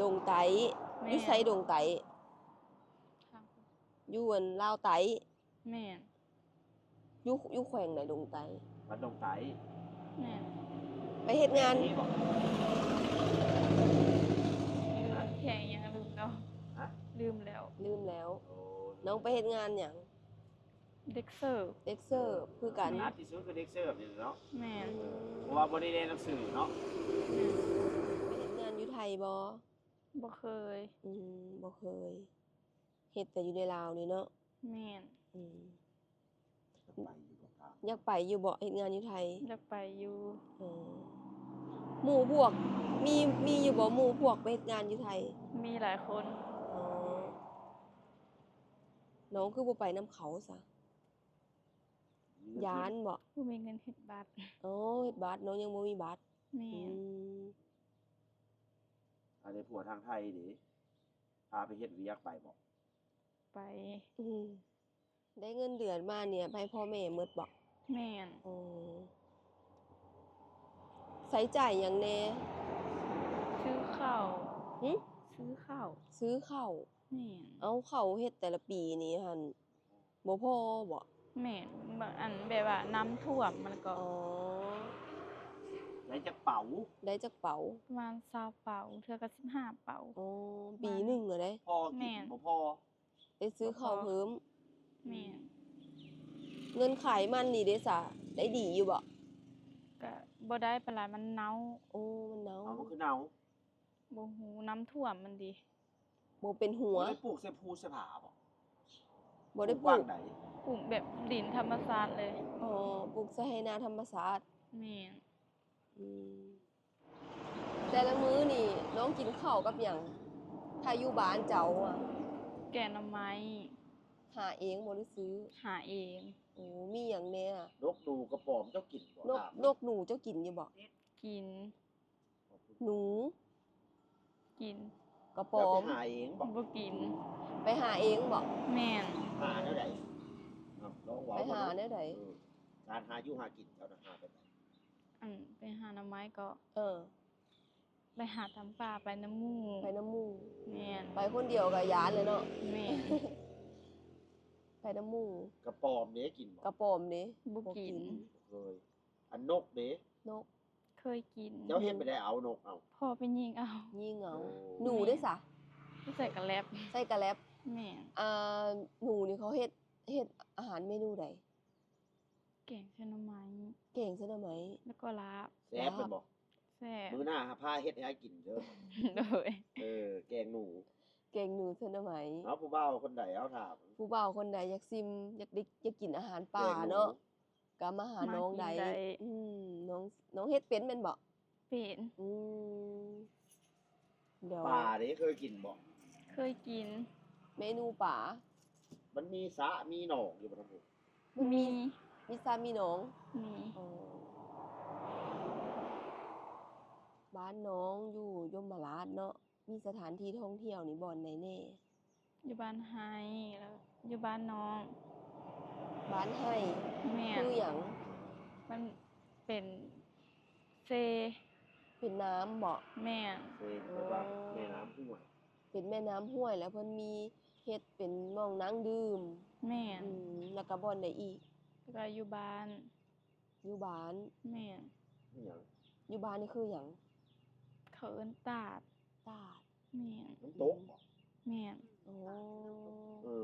ດົງໃຕ້. ແມ່ນ. ຢູ່ໃສດົງໃຕ້? ຢູ່ອັນລາວໃຕ້. ແມ່ນ. ຢູ່ ຢູ່ແຂວງໃດດົງໃຕ້? ບ້ານດົງໃຕ້. ແມ່ນ. ໄປເຮັດງານ ແຂວງນີ້ບໍ່? ແຂວງຫຍັງລືມແລ້ວ. ຮະ? ລືມແລ້ວ. ລືມແລ້ວ. ໂອ້ ນ້ອງໄປເຮັດງານຫຍັງ? ເດັກເສີບ. ເດັກເສີບຄືກັນ. ຖະໜັດທີ່ສຸດຄືເດັກເສີບນີ້ແຫຼະເນາະ. ແມ່ນ. ເອີ ເພາະວ່າບໍ່ໄດ້ຮຽນໜັງສືເນາະ. ແມ່ນ. ໄປເຮັດງານຢູ່ໄທບໍ່? ບໍ່ເຄີຍ. ອືມ ບໍ່ເຄີຍ. ເຮັດແຕ່ຢູ່ໃນລາວນີ້ເນາະ. ແມ່ນ. ອືມ ຢາກໄປຢູ່ບໍ່ ເຮັດງານຢູ່ໄທ? ຢາກໄປຢູ່. ເອີ ໝູ່ພວກ ມີ ມີຢູ່ບໍ່ ໝູ່ພວກໄປເຮັດງານຢູ່ໄທ? ມີຫຼາຍຄົນ. ອໍ ນ້ອງຄືບໍ່ໄປນຳເຂົາຊະ? ຢ້ານບໍ່? ບໍ່ມີເງິນເຮັດບັດ. ອໍ ເຮັດບັດ ນ້ອງຍັງບໍ່ມີບັດ. ແມ່ນ. ອືມ ອັນນີ້ຜົວທາງໄທເດ ພາໄປເຮັດວຽກໄປບໍ່? ໄປ. ອືມ ໄດ້ເງິນເດືອນມານີ້ ໃຫ້ພໍ່ແມ່ໝົດບໍ່? ແມ່ນ. ອໍ ໃຊ້ຈ່າຍຫຍັງແດ່? ຊື້ເຂົ້າ. ຫຶ? ຊື້ເຂົ້າ. ຊື້ເຂົ້າ. ແມ່ນ. ເອົາ ເຂົ້າເຮັດແຕ່ລະປີນີ້ຫັ້ນ ບໍ່ພໍບໍ່? ແມ່ນ ບ- ອັນແບບວ່ານ້ຳຖ້ວມມັນກໍ ອໍ ໄດ້ຈັກເປົາ? ໄດ້ຈັກເປົາ? ປະມານຊາວເປົາ ເທື່ອກໍສິບຫ້າເປົາ. ອໍ ປີໜຶ່ງເລີຍເດ້. ພໍກິນ ແມ່ນ ບໍ່ພໍ ໄດ້ຊື້ເຂົ້າເພີ່ມ. ແມ່ນ. ເງິນຂາຍມັນນີ້ເດ້ສະ ໄດ້ດີຢູ່ບໍ່? ກະບໍ່ໄດ້ປານໃດ ມັນເນົ່າ. ໂອ້ ມັນເນົ່າ. ເອົາ ມັນຄືເນົ່າ? ບໍ່ຮູ້ ນ້ຳຖ້ວມມັນເດ້. ບໍ່ເປັນຫົວ. ບໍ່ໄດ້ປູກໃສ່ພູໃສ່ຜາບໍ່? ບໍ່ໄດ້ປູກ. ປູກຫວ່າງໃດ? ປູກແບບດິນທຳມະຊາດເລີຍ. ອໍ ປູກໃສ່ໄຮ່ນາທຳມະຊາດ. ແມ່ນ. ອືມ ແຕ່ລະມື້ນີ້ນ້ອງກິນເຂົ້າກັບຫຍັງ ຖ້າຢູ່ບ້ານເຈົ້າອະ? ແກງໜໍ່ໄມ້. ຫາເອງບໍ່ ຫຼືຊື້? ຫາເອງ. ໂອ້ ມີຫຍັງແດ່? ນົກໜູກະປອມເຈົ້າກິນບໍ່? ນົກ ນົກໜູເຈົ້າກິນຢູ່ບໍ່? ກິນ. ໜູ ກິນ. ກະປອມ ແລ້ວໄປຫາເອງບໍ່? ບໍ່ກິນ. ໄປຫາເອງບໍ່? ແມ່ນ. ຫາແນວໃດ? ເອົາ ລອງເວົ້າ ໄປຫາແນວໃດ? ເອີ ການຫາຢູ່ຫາກິນເຈົ້ານະ ຫາແບບໃດ? ອັນໄປຫາໜໍ່ໄມ້ກໍ ເອີ ໄປຫາຕາມປ່າ ໄປນຳໝູ່. ໄປນຳໝູ່. ແມ່ນ. ໄປຄົນດຽວກໍຢ້ານແຫຼະເນາະ. ແມ່ນ. ໄປນຳໝູ່. ກະປອມເດ້ ກິນບໍ່? ກະປອມເດ້? ບໍ່ກິນ. ບໍ່ກິນ. ເຄີຍ. ອັນນົກເດ້? ນົກ ເຄີຍກິນ. ເຈົ້າເຮັດໄປໄດ້ເອົານົກເອົາ? ພໍ່ໄປຍິງເອົາ. ຍິງເອົາ. ໂອ້ ໜູເດ້ສະ? ໃສ່ກະແລັບ. ໃສ່ກະແລັບ. ແມ່ນ. ອ່າ ໜູນີ້ເຂົາເຮັດ ເຮັດອາຫານເມນູໃດ? ແກງໃສ່ໜໍ່ໄມ້. ແກງໃສ່ໜໍ່ໄມ້ ແລ້ວກໍລາບ. ແຊບແມ່ນບໍ່? ແຊບ. ມື້ໜ້າຫາພາເຮັດໃຫ້ອ້າຍກິນເດີ. ໂດຍ. ເອີ ແກງໜູ. ແກງໜູໃສ່ໜໍ່ໄມ້. ເອົາ ຜູ້ບ່າວຄົນໃດ ເອົາ ຖາມ. ຜູ້ບ່າວຄົນໃດຢາກຊິມ ຢາກໄດ້ ຢາກກິນອາຫານປ່າເນາະ ກະມາຫານ້ອງໄດ້. ອືມ ນ້ອງ ນ້ອງເຮັດເປັນແມ່ນບໍ່? ເປັນ. ອືມ ດຽວ ປາເດ້ ເຄີຍກິນບໍ່? ເຄີຍກິນ. ເມນູປາ ມັນມີສະມີໜອງຢູ່ບໍ່ທາງພຸ້ນ? ມັນມີ ມີ ມີສະມີໜອງ. ມີ. ອໍ ບ້ານນ້ອງຢູ່ຍົມມະລາດເນາະ. ມີສະຖານທີ່ທ່ອງທ່ຽວນີ້ບ່ອນໃດແດ່? ຢູ່ບ້ານໄຮ່ ແລ້ວຢູ່ບ້ານນ້ອງ. ບ້ານໄຮ່. ແມ່ນ. ຄືຫຍັງ? ມັນເປັນເຊ. ເປັນນ້ຳບໍ? ແມ່ນ. ເຊແປວ່າແມ່ນ້ຳຫ້ວຍ. ເປັນແມ່ນ້ຳຫ້ວຍ ແລ້ວເພິ່ນມີເຮັດເປັນໝ່ອງນັ່ງດື່ມ. ແມ່ນ. ອືມ ແລ້ວກະບ່ອນໃດອີກ? ແລ້ວກະຢູ່ບ້ານ. ຢູ່ບ້ານ. ແມ່ນ. ອີຫຍັງ? ຢູ່ບ້ານນີ້ຄືຫຍັງ? ເຂົາເອີ້ນຕາດ. ຕາດ. ແມ່ນ. ນ້ຳຕົກບໍ? ແມ່ນ. ໂອ້ ເອີ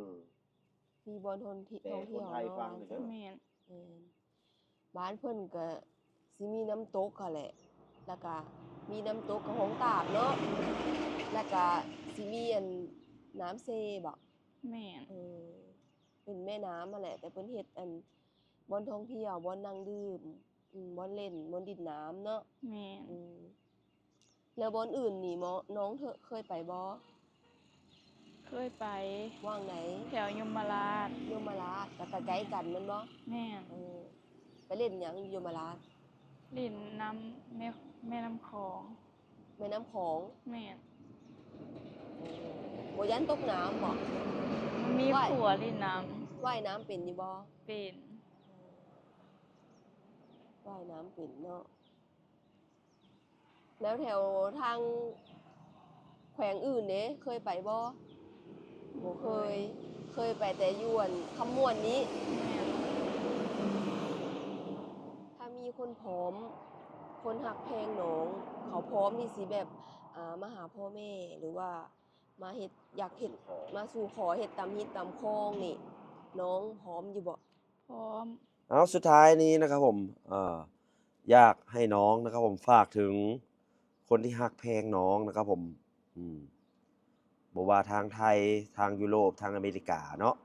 ມີບ່ອນທ່ອງທ່ຽວ ແປໃຫ້ຄົນໄທຟັງແດ່ເດີ. ແມ່ນ. ແມ່ນ. ບ້ານເພິ່ນກະຊິມີນ້ຳຕົກຫັ້ນແຫຼະ ແລ້ວກະມີນ້ຳຕົກກະຫ້ອງຕາດເນາະ ແລ້ວກະຊິມີອັນ ນ້ຳເຊບໍ? ແມ່ນ. ເອີ ເປັນແມ່ນ້ຳຫັ້ນແຫຼະ ແຕ່ເພິ່ນເຮັດອັນ ບ່ອນທ່ອງທ່ຽວ ບ່ອນນັ່ງດື່ມ ອືມ ບ່ອນຫຼິ້ນ ບ່ອນດິນນ້ຳເນາະ. ແມ່ນ. ອືມ ແລ້ວບ່ອນອື່ນນີ້ ນ້ອງເຄີຍໄປບໍ່? ເຄີຍໄປ. ວ່າງໃດ? ແຖວຍົມມະລາດ. ຍົມມະລາດ ແລ້ວກະໃກ້ກັນແມ່ນບໍ່? ແມ່ນ. ເອີ ໄປຫຼິ້ນຫຍັງຢູ່ຍົມມະລາດ? ຫຼິ້ນນຳແມ່ ແມ່ນ້ຳຂອງ. ແມ່ນ້ຳຂອງ. ແມ່ນ. ບໍ່ຢ້ານຕົກນ້ຳບໍ? ມັນມີຂົວຫຼິ້ນນ້ຳ. ວ່າຍນ້ຳເປັນຢູ່ບໍ່? ເປັນ. ວ່າຍນ້ຳເປັນເນາະ. ແລ້ວແຖວທາງແຂວງອື່ນເດ ເຄີຍໄປບໍ່? ບໍ່ເຄີຍ. ເຄີຍໄປແຕ່ຢູ່ອັນຄຳມ່ວນນີ້. ແມ່ນ. ຖ້າມີຄົນພ້ອມ ຄົນຮັກແພງນ້ອງ ເຂົາພ້ອມທີ່ຊິແບບ ອ່າ ມາຫາພໍ່ແມ່ ຫຼືວ່າມາເຮັດ ຢາກເຮັດ ມາສູ່ຂໍເຮັດຕາມຮີດຕາມຄອງນີ້ ນ້ອງພ້ອມຢູ່ບໍ່? ພ້ອມ. ເອົາ ສຸດທ້າຍນີ້ນະຄັບຜົມ ເອີ ຢາກໃຫ້ນ້ອງນະຄັບຜົມ ຝາກເຖິງຄົນທີ່ຮັກແພງນ້ອງນະຄັບຜົມ ອືມ ບໍ່ວ່າທາງໄທ ທາງຢູໂຣບ ທາງອາເມລິກາເນາະ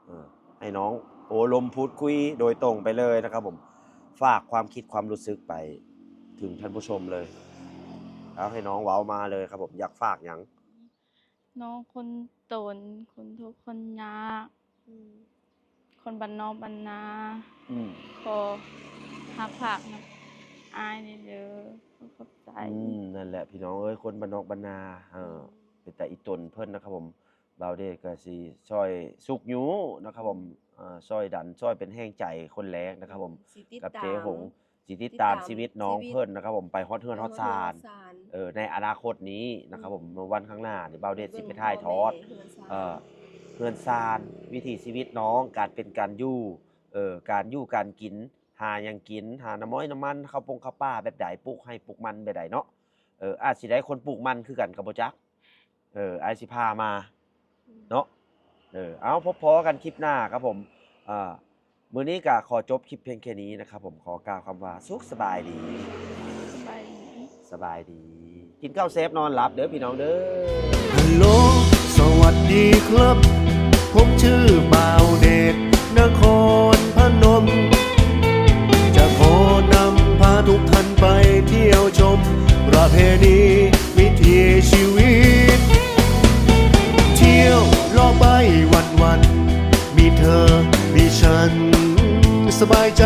ເອີ ໃຫ້ນ້ອງໂອ້ລົມພູດຄຸຍໂດຍຕົງໄປເລີຍນະຄັບຜົມ ຝາກຄວາມຄິດຄວາມຮູ້ສຶກໄປເຖິງທ່ານຜູ້ຊົມເລີຍ ເອົາ ໃຫ້ນ້ອງເວົ້າມາເລີຍຄັບຜົມ ຢາກຝາກຫຍັງ? ນ້ອງຄົນຈົນ ຄົນທຸກຄົນຍາກ ອືມ ຄົນບ້ານນອກບ້ານນາ ອືມ ຂໍຮັບຝາກນຳອ້າຍແດ່ເດີ ຂໍຂອບໃຈ. ອືມ ນັ້ນແຫຼະພີ່ນ້ອງເອີຍ ຄົນບ້ານນອກບ້ານນາ ເອີ ອືມ ເປັນຕາອີ່ຕົນເພິ່ນນະຄັບຜົມ ບ່າວເດດກໍຊິຊ່ອຍຊຸກຍູ້ນະຄັບຜົມ ອືມ ເອີ ຊ່ອຍດັນ ຊ່ອຍເປັນແຮງໃຈຄົນແລກນະຄັບຜົມ ອືມ ກັບເຈຫົງ ຊິຕິດຕາມ ຊິຕິດຕາມຊີວິດນ້ອງເພິ່ນນະຄັບຜົມ ໄປຮອດເຮືອນຮອດຊານ ເອີ ໃນອະນາຄົດນີ້ນະຄັບຜົມ ອືມ ໃນວັນຂ້າງໜ້ານີ້ ບ່າວເດດຊິໄປຖ່າຍທອດ ເອີ ເຮືອນຊານ ວິຖີຊີວິດນ້ອງ ການເປັນການຢູ່ ເອີ ການຢູ່ການກິນ ຫາຫຍັງກິນ ຫາໜໍ່ໄມ້ໜໍ່ມັນ ເຂົ້າປົງເຂົ້າປ່າແບບໃດ ປູກໄຮ່ປູກມັນແບບໃດເນາະ. ເອີ ອາດຊິໄດ້ຄົນປູກມັນຄືກັນກໍບໍ່ຈັກ. ເອີ ອ້າຍຊິພາມາເນາະ. ເອີ ເອົາ ພົບພໍ້ກັນຄລິບໜ້າຄັບຜົມ. ເອີ ມື້ນີ້ກໍຂໍຈົບຄລິບພຽງແຄ່ນີ້ນະຄັບຜົມ. ຂໍກ່າວຄຳວ່າສຸກສະບາຍດີ. ສະບາຍດີ. ສະບາຍດີ. ກິນເຂົ້າແຊບນອນຫຼັບເດີພີ່ນ້ອງເດີ. ຮັລໂຫຼ ສະຫວັດດີຄັບ ຜົມຊື່ບ່າວເດດ ນະຄອນພະນົມ ຈະຂໍນຳພາທຸກທ່ານໄປທ່ຽວຊົມ ປະເພນີວິຖີຊີວິດ ທ່ຽວເລາະໄປວັນໆ ມີເທີມີສັນ ສະບາຍໃຈ